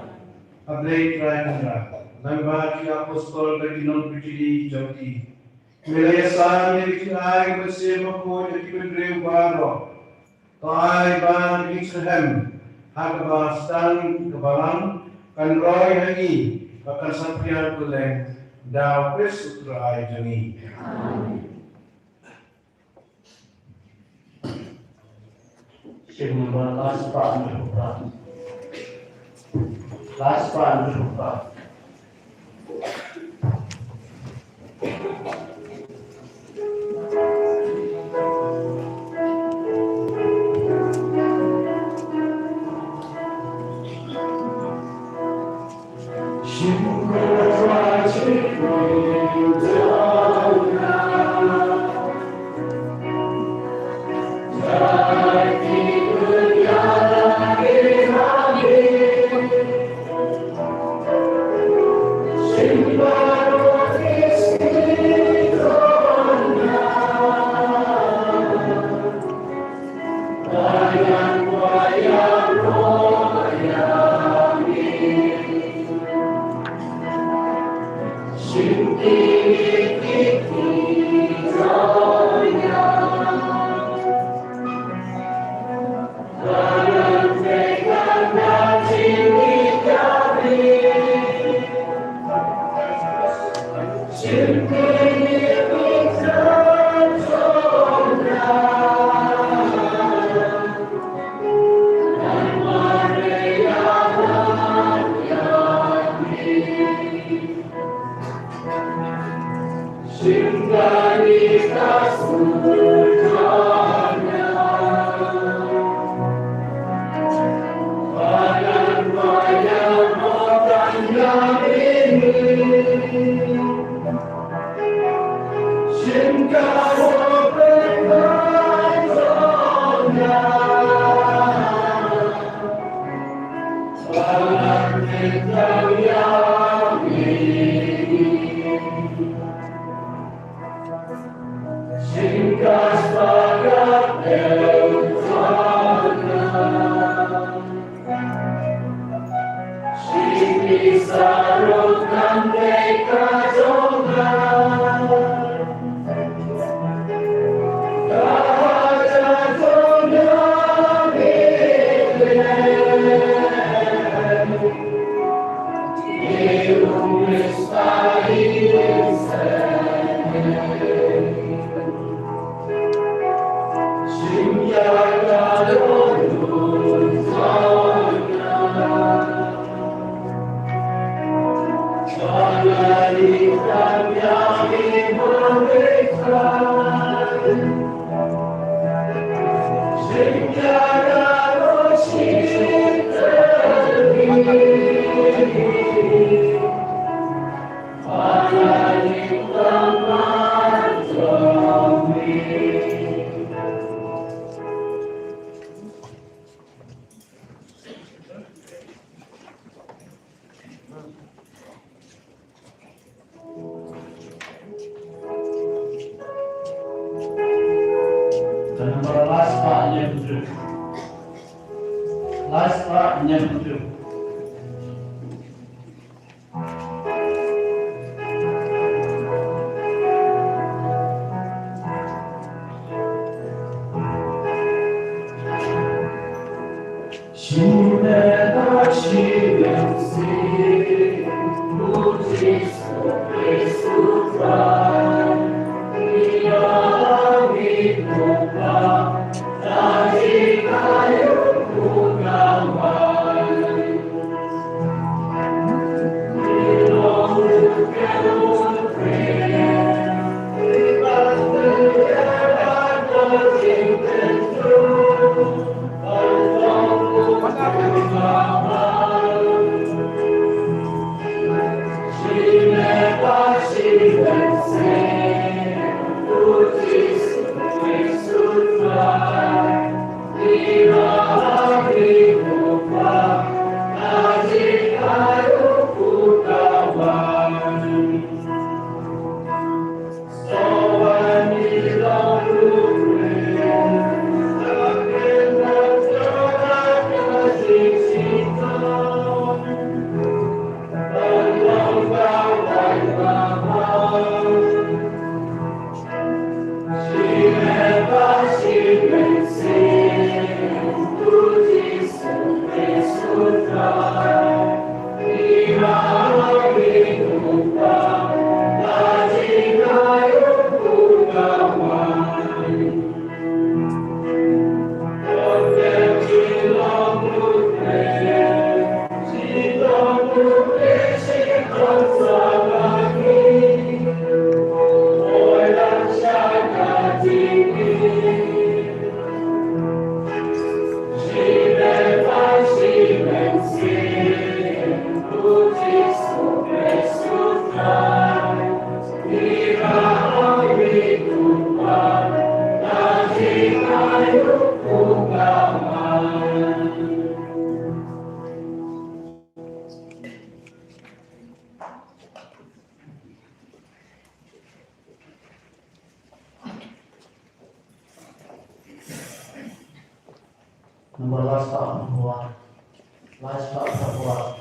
A Blei Trai Kynrad, lyngba ki apostol bad ki nongpynjulor jong ki, me la ïasam ïa ka jingai ka Mynsiem Bakhuid ïa ki bynriew baroh. To ai ba ka jingsngewsih ha kaba sdang ka Balang kan roi ha ngi bad kan saphriang kylleng da u Khrist u Trai jong ngi. Amen. Shim ba last part of the program. Last part of the program. Lai spah hynñiew phew hynriew. Number last part number one. Last part number one.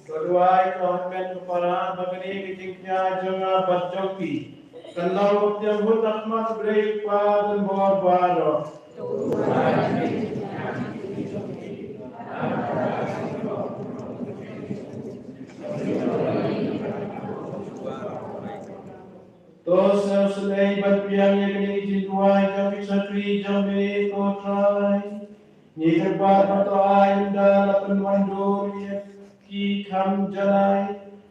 Ka duwai ka hynmen ka para ba kane ka jingkhia jong nga bad jong phi kan long ka pdiang hun ha khmat U Blei U Kpa Donbor baroh. To sngewsynei ban pdiang ïa kane ka jingduwai jong ki shatri jong me ko Trai. Ngi kyrpad Bad ba to ai ynda la pynwandur ïa ki kham janai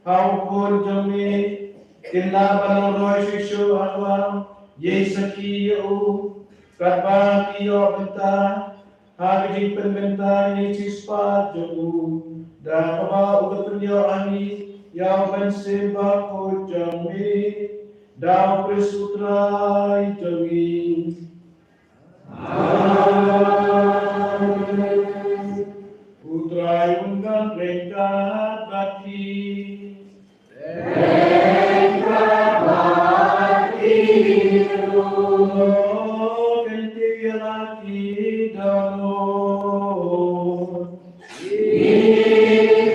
ha u khun jong me, kin lah ban roi shisha ha ka ïa sakhi ïa u, katba ki ïoh bynta ha ka jingpynbynta ïa ki spah jong u, da kaba u la pynïoh ha ngi ïa u Mynsiem Bakhuid jong me, da u Khrist u Trai jong ngi. Amen. U Trai un don ryngkat bad phi. Ryngkat bad phi ruh. To kyntiew ïa la ki dohnud. Ngi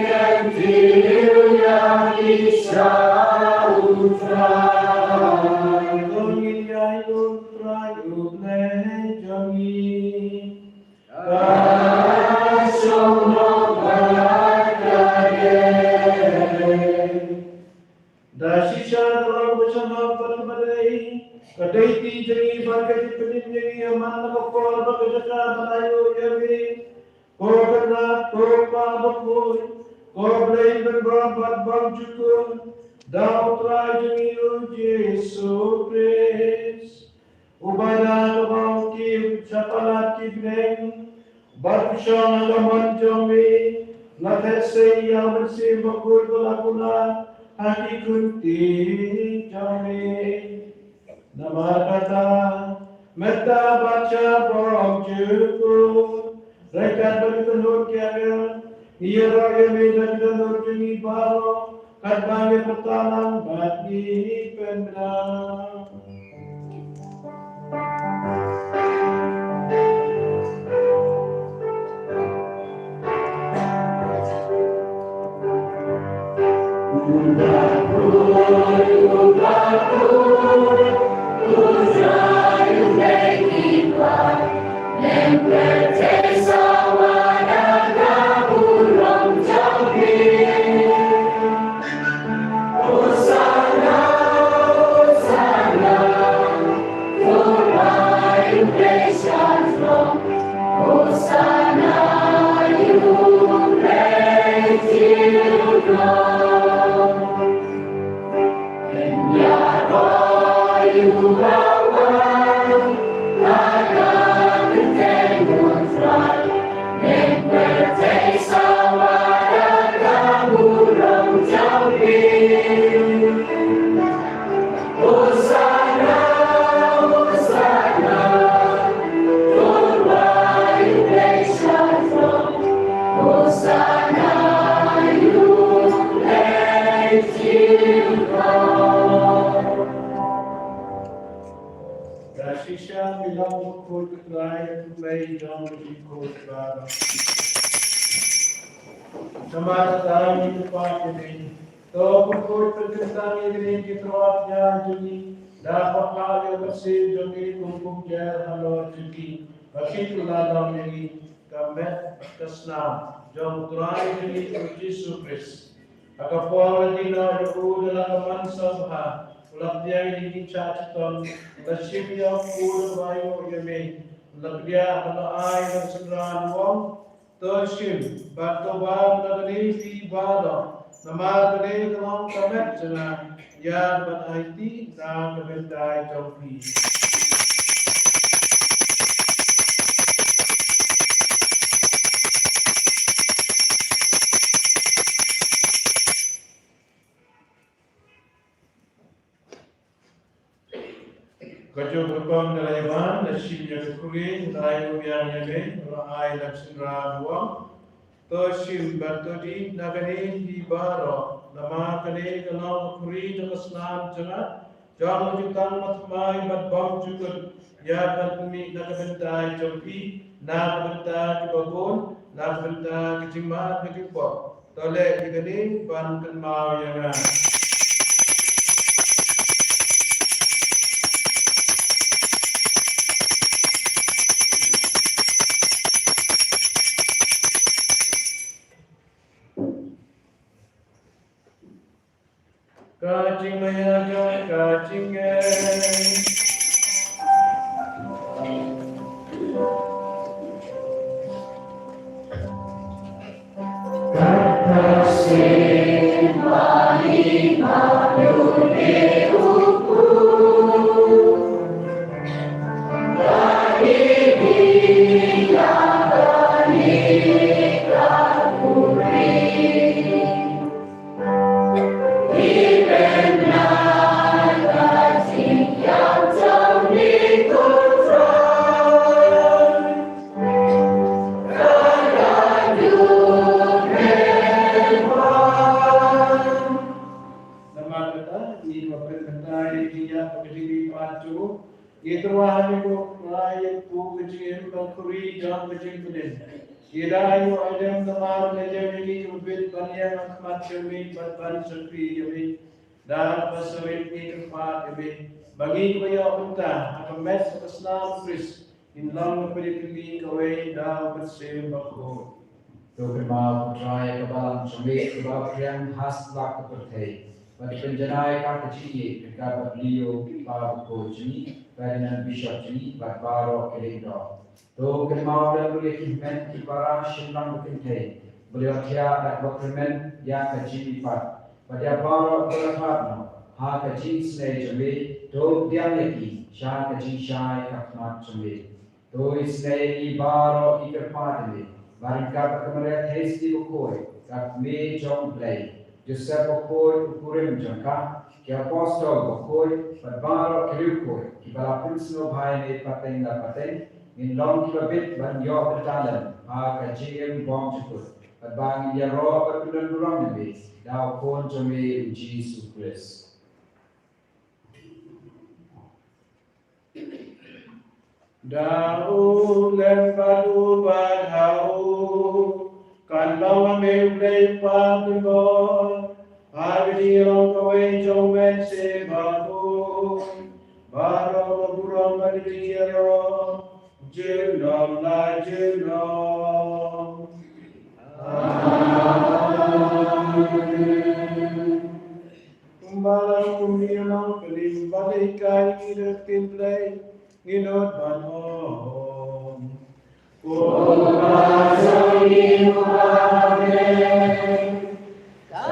kyntiew ïa ki sha u Trai. To ngin ïaid ha u Trai u Blei jong ngi. Ka shong noh bad ka dei. Da shisha ka long kaba shong noh bad kaba dei, ka dei ti jong ngi bad ka jingpynim jong ngi, ïa man la ka por bad ka jaka ban aïu ïa me. Ko Kynrad, ko Kpa Bakhuid, ko Blei pynban bad bymjukut, da u Trai jong ngi u Jisu Khrist. Uba da kaba u kiew sha palat ki bneng, bad u shong ha ka mon jong me, la theh sei ïa u Mynsiem Bakhuid ba la kular ha ki khunti jong me. Namar kata, mynta bad sha bymjukut, ryngkat bad ki dohnud ki angel, ngi ïaroh ïa me da ki dohnud jong ngi baroh, katba ngi pyrta lang bad ngi pynbna. Ka shisha ngi long bakhuid, ko Trai, ko Blei jong ngi bakhuid baroh. Namar kata ngi kyrpad ïa me, to bakhuid pynkyntang ïa kine ki tyrwa jong ngi, da kaba ïa ka mynsiem jong ngi kum kumjuh halor jong ki, ba kin kylla long ïa ngi ka met ka snam jong u Trai jong ngi u Jisu Khrist. Ha ka por ba la die noh ïa u da la ka mansa bha, u la pdiang ïa ki jingshah shitom, u la shim ïa u da kaba aïu ïa me, u la pdiang bad u la ai ïa ka synran, u ong, to shim bad to bam na kane phi baroh, namar kane ka long ka met jong nga, ïa kaba ai ti na ka bynta jong phi. Kajuh ka rukom da la ïaban, la shim ïa ka khuri, la ai ruh biang ïa me, la ai la ka synran, u ong, to shim bad to dih na kane phi baroh, namar kane ka long ka khuri jong ka snam jong nga, jong ka jutang bathymmai bad bymjukut, ïa kaba pynmih na ka bynta jong phi, na ka bynta kiba bun, na ka bynta ki jingmad bad ki jingpop. To leh ïa kane ban kynmaw ïa nga. Ka jingmaya jong ka jingngeit. Ki tyrwa ha me ko Trai, ïa pynbun ka jingim bad ka ri jong ka jingpynim. Ïa da ïoh ïa lem namar ne jem ïa ngi kiba bit ban ïeng ha khmat jong me bad ban shakri ïa me. Da kaba sawit ngi kyrpad ïa me ba ngi kiba ïoh bynta ha ka met ka snam Khrist ngin long ka pyrthei kawei da u Mynsiem Bakhuid. To kynmaw ko Trai ka balang jong me kaba phriang ha satlak ka pyrthei. Bad pynjanai ka ka jingïeit ka bad lio ba bakhuid jong ngi bad nan bishop jong ngi bad baroh ki lyngdoh. To kynmaw lem ruh ïa ki hynmen ki para shynrang ba kynthei ba ïohthiah da kaba kyrmen ïa ka jingmihpat bad ïa baroh kiba la phad noh ha ka jingisynei jong me. To pdiang ïa ki sha ka jingshai ka khmat jong me. To isynei ïa ngi baroh, ngi kyrpad ïa me ba ryngkat bad ka Maria Theisotti bakhuid, ka kmie jong U Blei, Joseph bakhuid u kurim jong ka, ki apostol bakhuid bad baroh ki riewkhuid kiba la pynsngewbha ïa me pateng la pateng, ngin long kiba bit ban ïoh bynta lem ha ka jingim bymjukut, bad ba ngin ïaroh bad pyndon burom ïa me da U Khun jong me U Jisu Khrist. Da u lem bad u bad ha u kan long ha me U Blei Kpa Kynbor, ha ka jinglong kawei jong U Mynsiem Bakhuid, baroh ka burom bad ka jingïaroh junom la junom. Amen. Kumba la kum ïa nong pynïeng ba dei ka ïing da ktien Blei ngin nud ban ong. Kumba jong ngi uba ha bneng, ka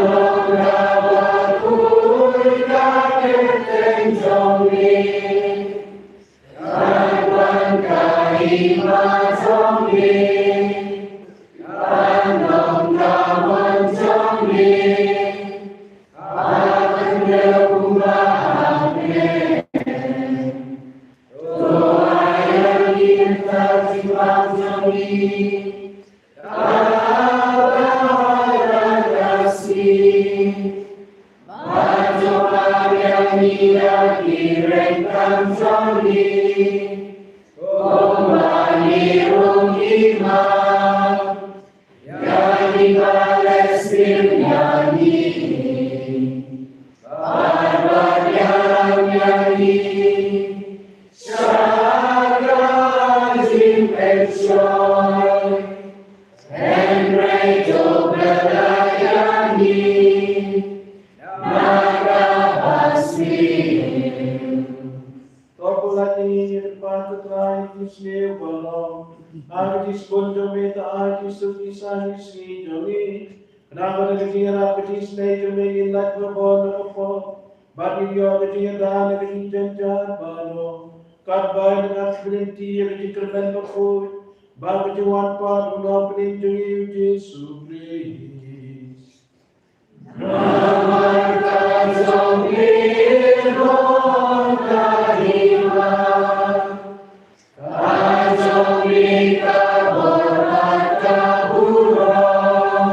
long kaba khuid ka kyrteng jong ngi. Kan wan ka hima jong me, kan long ka mon jong me, ha ka khyndew kumba ha bneng. To ai ïa ngi mynta ka jingbam jong ngi, kaba ha ka sngi. Bad to ai ïa ngi ïa ki ryngkang jong ngi, kumba ngi ruh ngi man ïa kiba leh sniew ïa ngi. Bad wat ïalam ïa ngi sha ka jingpynshoi, hynrei to pynlait ïa ngi na kaba sniew. To pynlait ïa ngi, ko Trai, ïa ki sniew ba long ha ka jingsbun jong me, to ai ki suk ki san ïa ki sngi jong ngi. Khnang ba da ka jingïarap ka jingisynei jong me ngin lait barabor na ka pop, bad ngin ïoh ka jingïada na ka jingjynjar baroh, katba ngin ïa ka jingkyrmen bakhuid ba ka jingwan pat u Nongpynim jong ngi U Jisu Khrist. Namar ka jong me long ka hima, ka jong me ka bor bad ka burom.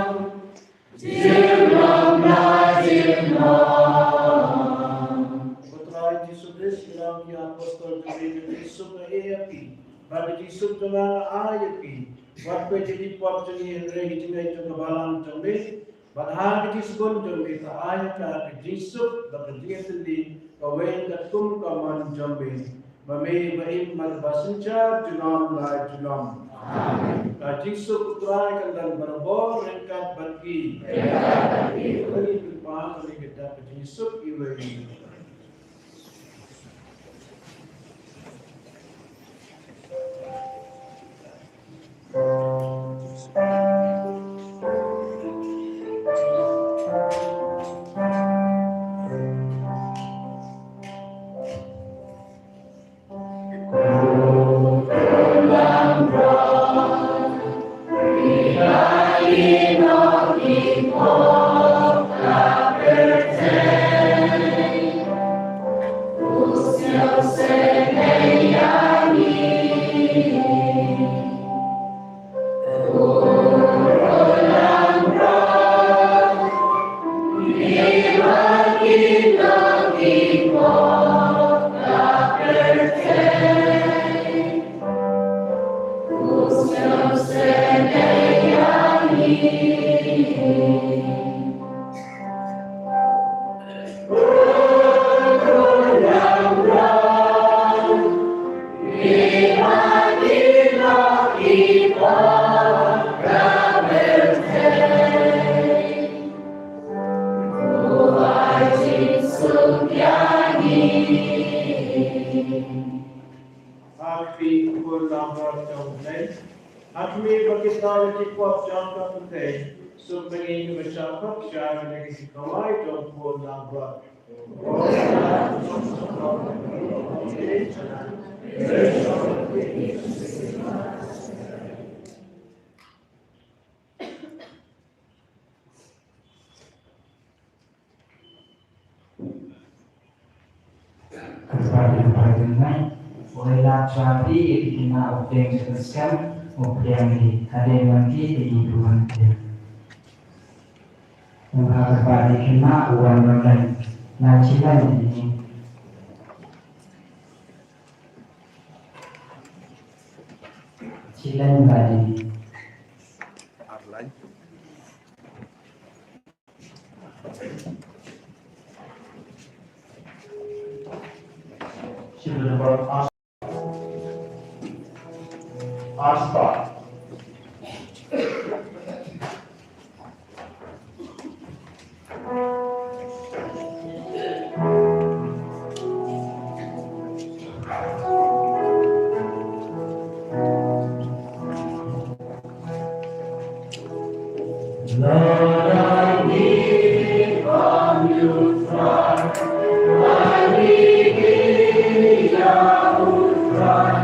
Junom la junom. Ko Trai Jisu Khrist, ngi long ki apostol jong me, ka jingsuk nga ai ïa phi, bad ka jingsuk jong nga nga ai ïa phi. Wat peit ïa ki pop jong ngi, hynrei ka jingngeit jong ka balang jong me. Bad ha ka jingsbun jong me to ai ïa ka ka jingsuk bad ka jingïatylli kawei katkum ka mon jong me. Ba me ba im bad ba synshar junom la junom. Amen. Ka jingsuk U Trai kan don barabor ryngkat bad phi. Ryngkat bad phi. Ngi pynpaw ïa ka jingsuk iwei. Ha khmih ba ki thaw ïa ki pop jong ka pyrthei, suk ba ngin ïa shah pop shah ïa ki khawai jong u Nongbuh. Kyrpad ïa u Pai Jingmai, u ai lad sha phi ïa ki khynnah u pdiang sha ka skhem, u pdiang hi, hadien wan ki, ki ju wan pdiang. Nangta kyrpad ïa ki khynnah u wan wan lai, na chi lain ïa ki. Chi lain ba ïa ki. Ar lain. Serial number ar, ar spah. Lord, I need a new try. I need a new try.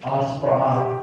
Aspar.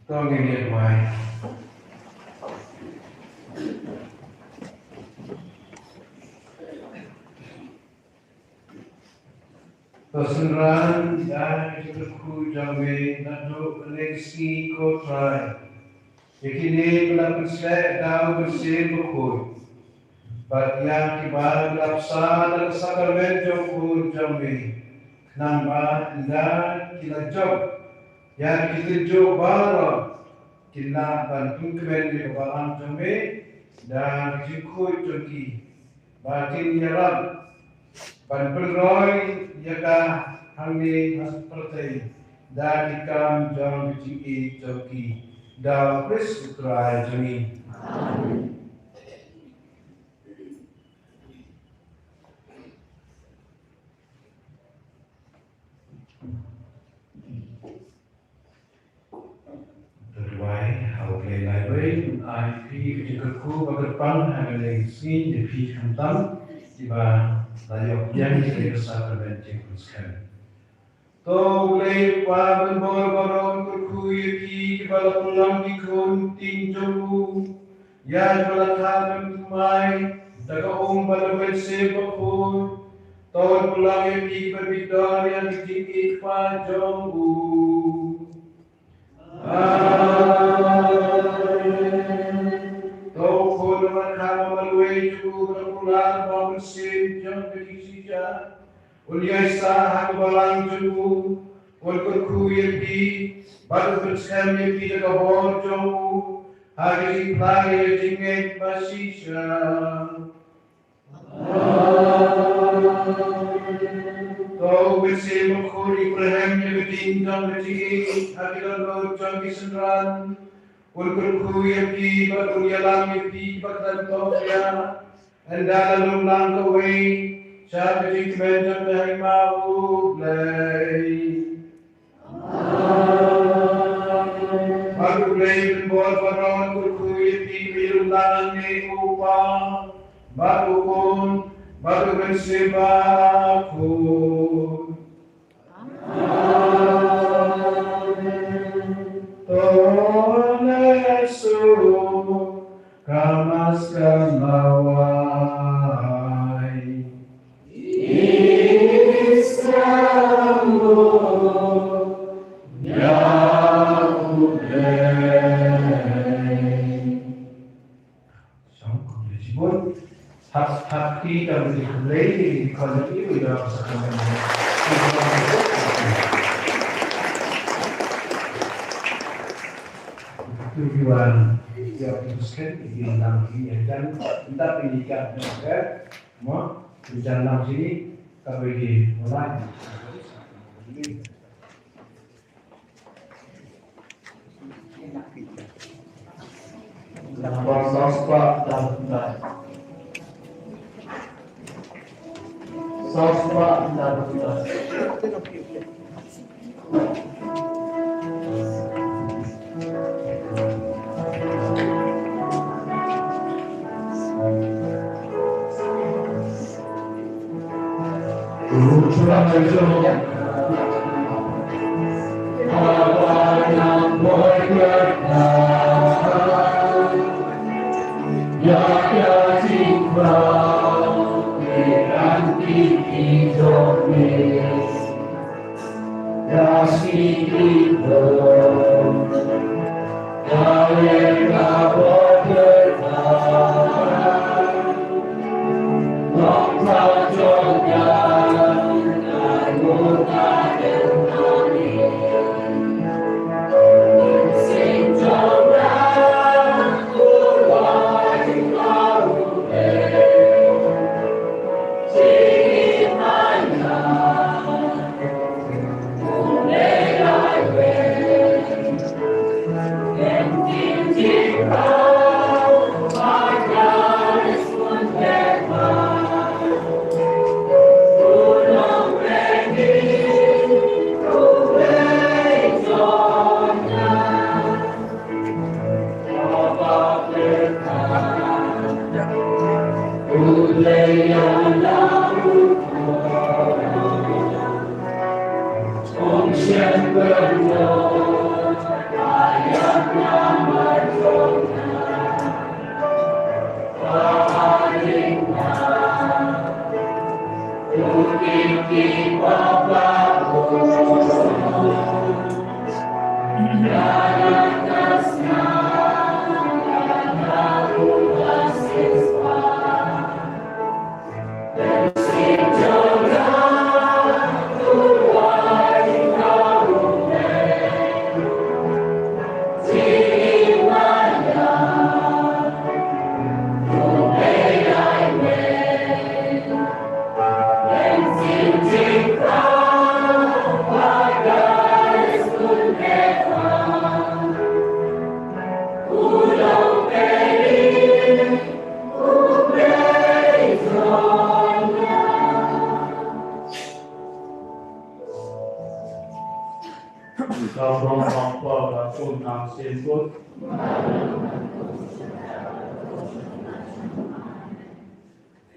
To ngin ïa duwai. To Synran, ïa ka jingkyrkhu jong me naduh kane ka sngi ko Trai. Ïa kine ba la pynshlur da u Mynsiem Bakhuid. Bad ïa kiba la bsa da ka sakramen jong u Khun jong me. Khnang ba ynda ki la jop ïa ki jingtynjuh baroh, kin lah ban pynkmen ïa ka balang jong me da ka jingkhuid jong ki. Ba kin ïarap ban pynroi ïa ka hangne ha pyrthei da ki kam jong ka jingïeit jong ki, da u Khrist u Trai jong ngi. Amen. Duwai ha U Blei Laiwei, ai phi ka jingkyrkhu ba kyrpang ha kane ka sngi ïa phi khamtam kiba la ïoh biang ïa ka sakramen jingpynskhem. To U Blei Kpa ban bor baroh, kyrkhu ïa phi kiba la pynlong ki khun ktien jong u, ïa kiba la kha ban thymmai da ka um bad da u Mynsiem Bakhuid. To pynlong ïa phi kiba bit dor ïa ka jingïeit kpa jong u. Amen. To u khun uba kha marwei jong u, da u kular ba u mynsiem jong ka jingshisha un ïai sah ha ka balang jong u, un kyrkhu ïa phi bad un pynskhem ïa phi da ka bor jong u ha ka jingphla ïa ka jingngeit ba shisha. To u Mynsiem Bakhuid un pyrhem ïa ka ding jong ka jingïeit ha ki dohnud jong ki synran. Un kyrkhu ïa phi bad un ïalam ïa phi ba khlem tohkliang, ynda la lum lang kawei sha ka jingkmen jong ka hima U Blei. Bad U Blei ban bor baroh un kyrkhu ïa phi ba ïalum lang hangne, ko Kpa, bad U Khun, bad U Mynsiem Bakhuid. Amen. To leh suk ka maskam lawei. Shong, khublei shibun. Hap, hap ki kam ki khublei ki khon ki u ïa ka sakramen. Tu ki wan ïa ki sken ki lam ki ïa jan, ntap ki ïa jan. Mo, jan lam sini ka bagi mulai. Namba saw spah arphew khyndai. Saw spah arphew khyndai.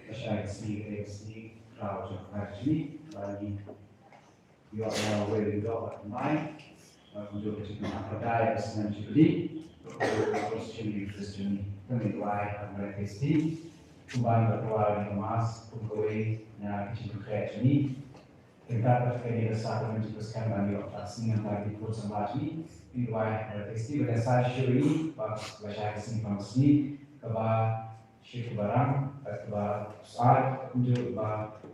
Ka shai ka sngi, ka dei ka sngi Khraw jong ka Kynrad jong ngi, ba ngi ïoh ïa uwei u lyngdoh bad thymmai, ba kumjuh ka jingïakhun ïa ka snem Jubili, ka procession Eucharist jong ngi. Te ngin duwai ha ka Eucharist, kumba ngi la duwai ha ka Mass, kum kawei na ka jingkyrkhu jong ngi. Ryngkat bad kane ka sakramen jong ka skhem ba ngi ïoh ta ka sngi nangta ki khun samla jong ngi. Ngi duwai ha ka Eucharist ba dei sa shisha ïa ngi, ba la shai ka sngi, ka sngi kaba shit kaba rang, bad kaba syaid, kumjuh ba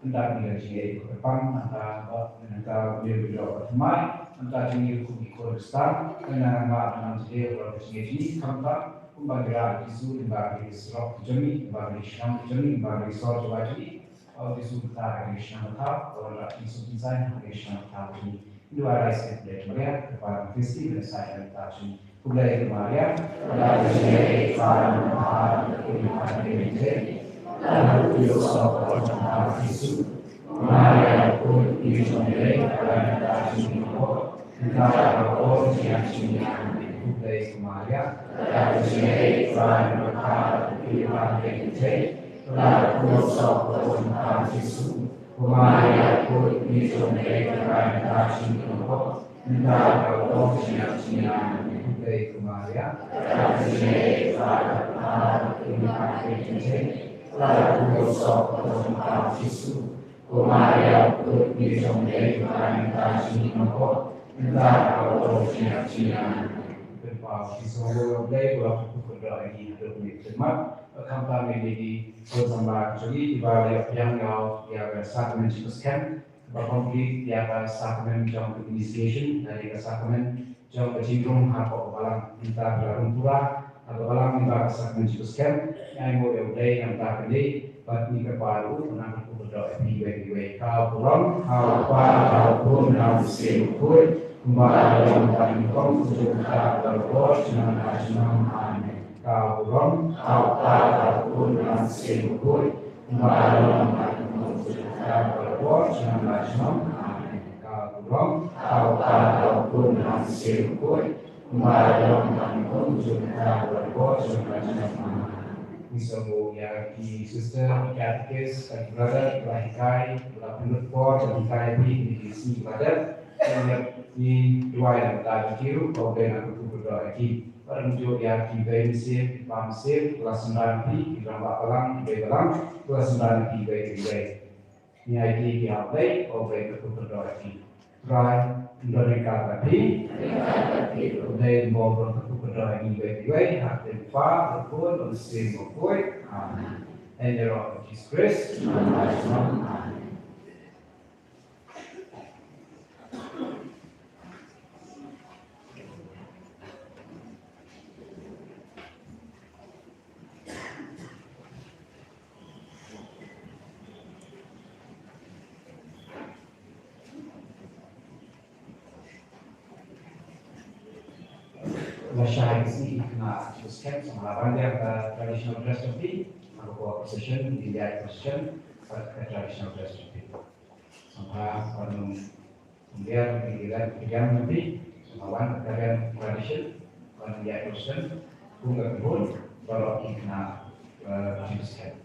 nangta ngi la jingïeit kaba kyrpang, nangta ba nangta ngi la ïoh ba thymmai, nangta jong ngi kum ki khun Khristan, nangta nang ba nang jingïeit ba ka jingïeit jong ngi, khamtam kumba ngi rah ïa u Jisu, nang ba ngi surok jong ngi, nang ba ngi shnong jong ngi, nang ba ngi sor jong ngi. Ba u Jisu u kata ka dei ka shnong ka thaw, ba u wanrah ka jingsuk jingsaiñ ha ka dei ka shnong ka thaw jong ngi. Ngi duwai ïa ka Blei Maria, ka kpa jong u Khristi, ban ïasaid bad ngi. Khublei ko Maria. Khublei ko Maria. Ko Maria, khublei ko Maria. Ko Maria, khublei ko Maria. Khamtam ïa ngi ki khun samla jong ngi kiba la ïoh pdiang ïa ka sakramen jong ka skhem, ba complete ïa ka sakramen jong ka initiation, lane ka sakramen jong ka jingrung hapoh ka balang. Mynta ba la rung pura ha ka balang lyngba ka sakramen jong ka skhem, ngi ainguh ïa U Blei namar kane, bad ngi kyrpad ïa u, ngi kyrkhu kyrdoh ïa phi iwei pa iwei. Ka burom ha U Kpa, ha U Khun, ha U Mynsiem Bakhuid, kumba la long mynta, nyngkong, junom, mynta bad barabor, junom la junom. Amen. Ka burom ha U Kpa, ha U Khun, ha U Mynsiem Bakhuid, kumba la long mynta, nyngkong, junom, mynta bad barabor, junom la junom. Amen. Ka burom ha U Kpa, ha U Khun, ha U Mynsiem Bakhuid, kumba la long mynta, nyngkong, junom, mynta bad barabor, junom la junom. Amen. Ngi sngewbha ïa ki sister, ki katekis, ki brother, ki ba hikai, ki ba pynlut por ban hikai ïa phi ha kine ki sngi ba la dep. Ngi duwai ïa ki, ba U Blei un kyrkhu kyrdoh ïa ki. Bad kumjuh ïa kiwei mynsiem, ki ba mynsiem, ki la synran ïa phi, ki rangbah balang, kiwei balang, ki la synran ïa phi iwei pa iwei. Ngi ai ki ha U Blei, ba U Blei un kyrkhu kyrdoh ïa ki. Trai un don ryngkat bad phi. U Blei un kyrkhu kyrdoh ïa ngi iwei pa iwei, ha ka kyrteng U Kpa, U Khun, U Mynsiem Bakhuid. Amen. Ha ïing u Jisu Khrist. Amen. Lashai ka sngi, kane ka sngi skhem, sa la ban ïa ka traditional dress jong phi, ha ka procession, ïa ka procession, ka traditional dress jong phi. Sa la ban ïa ka traditional dress jong phi, sa la ban ïa ka traditional dress jong phi, kum ka khun baroh ki khynnah, eh, Jisu skhem.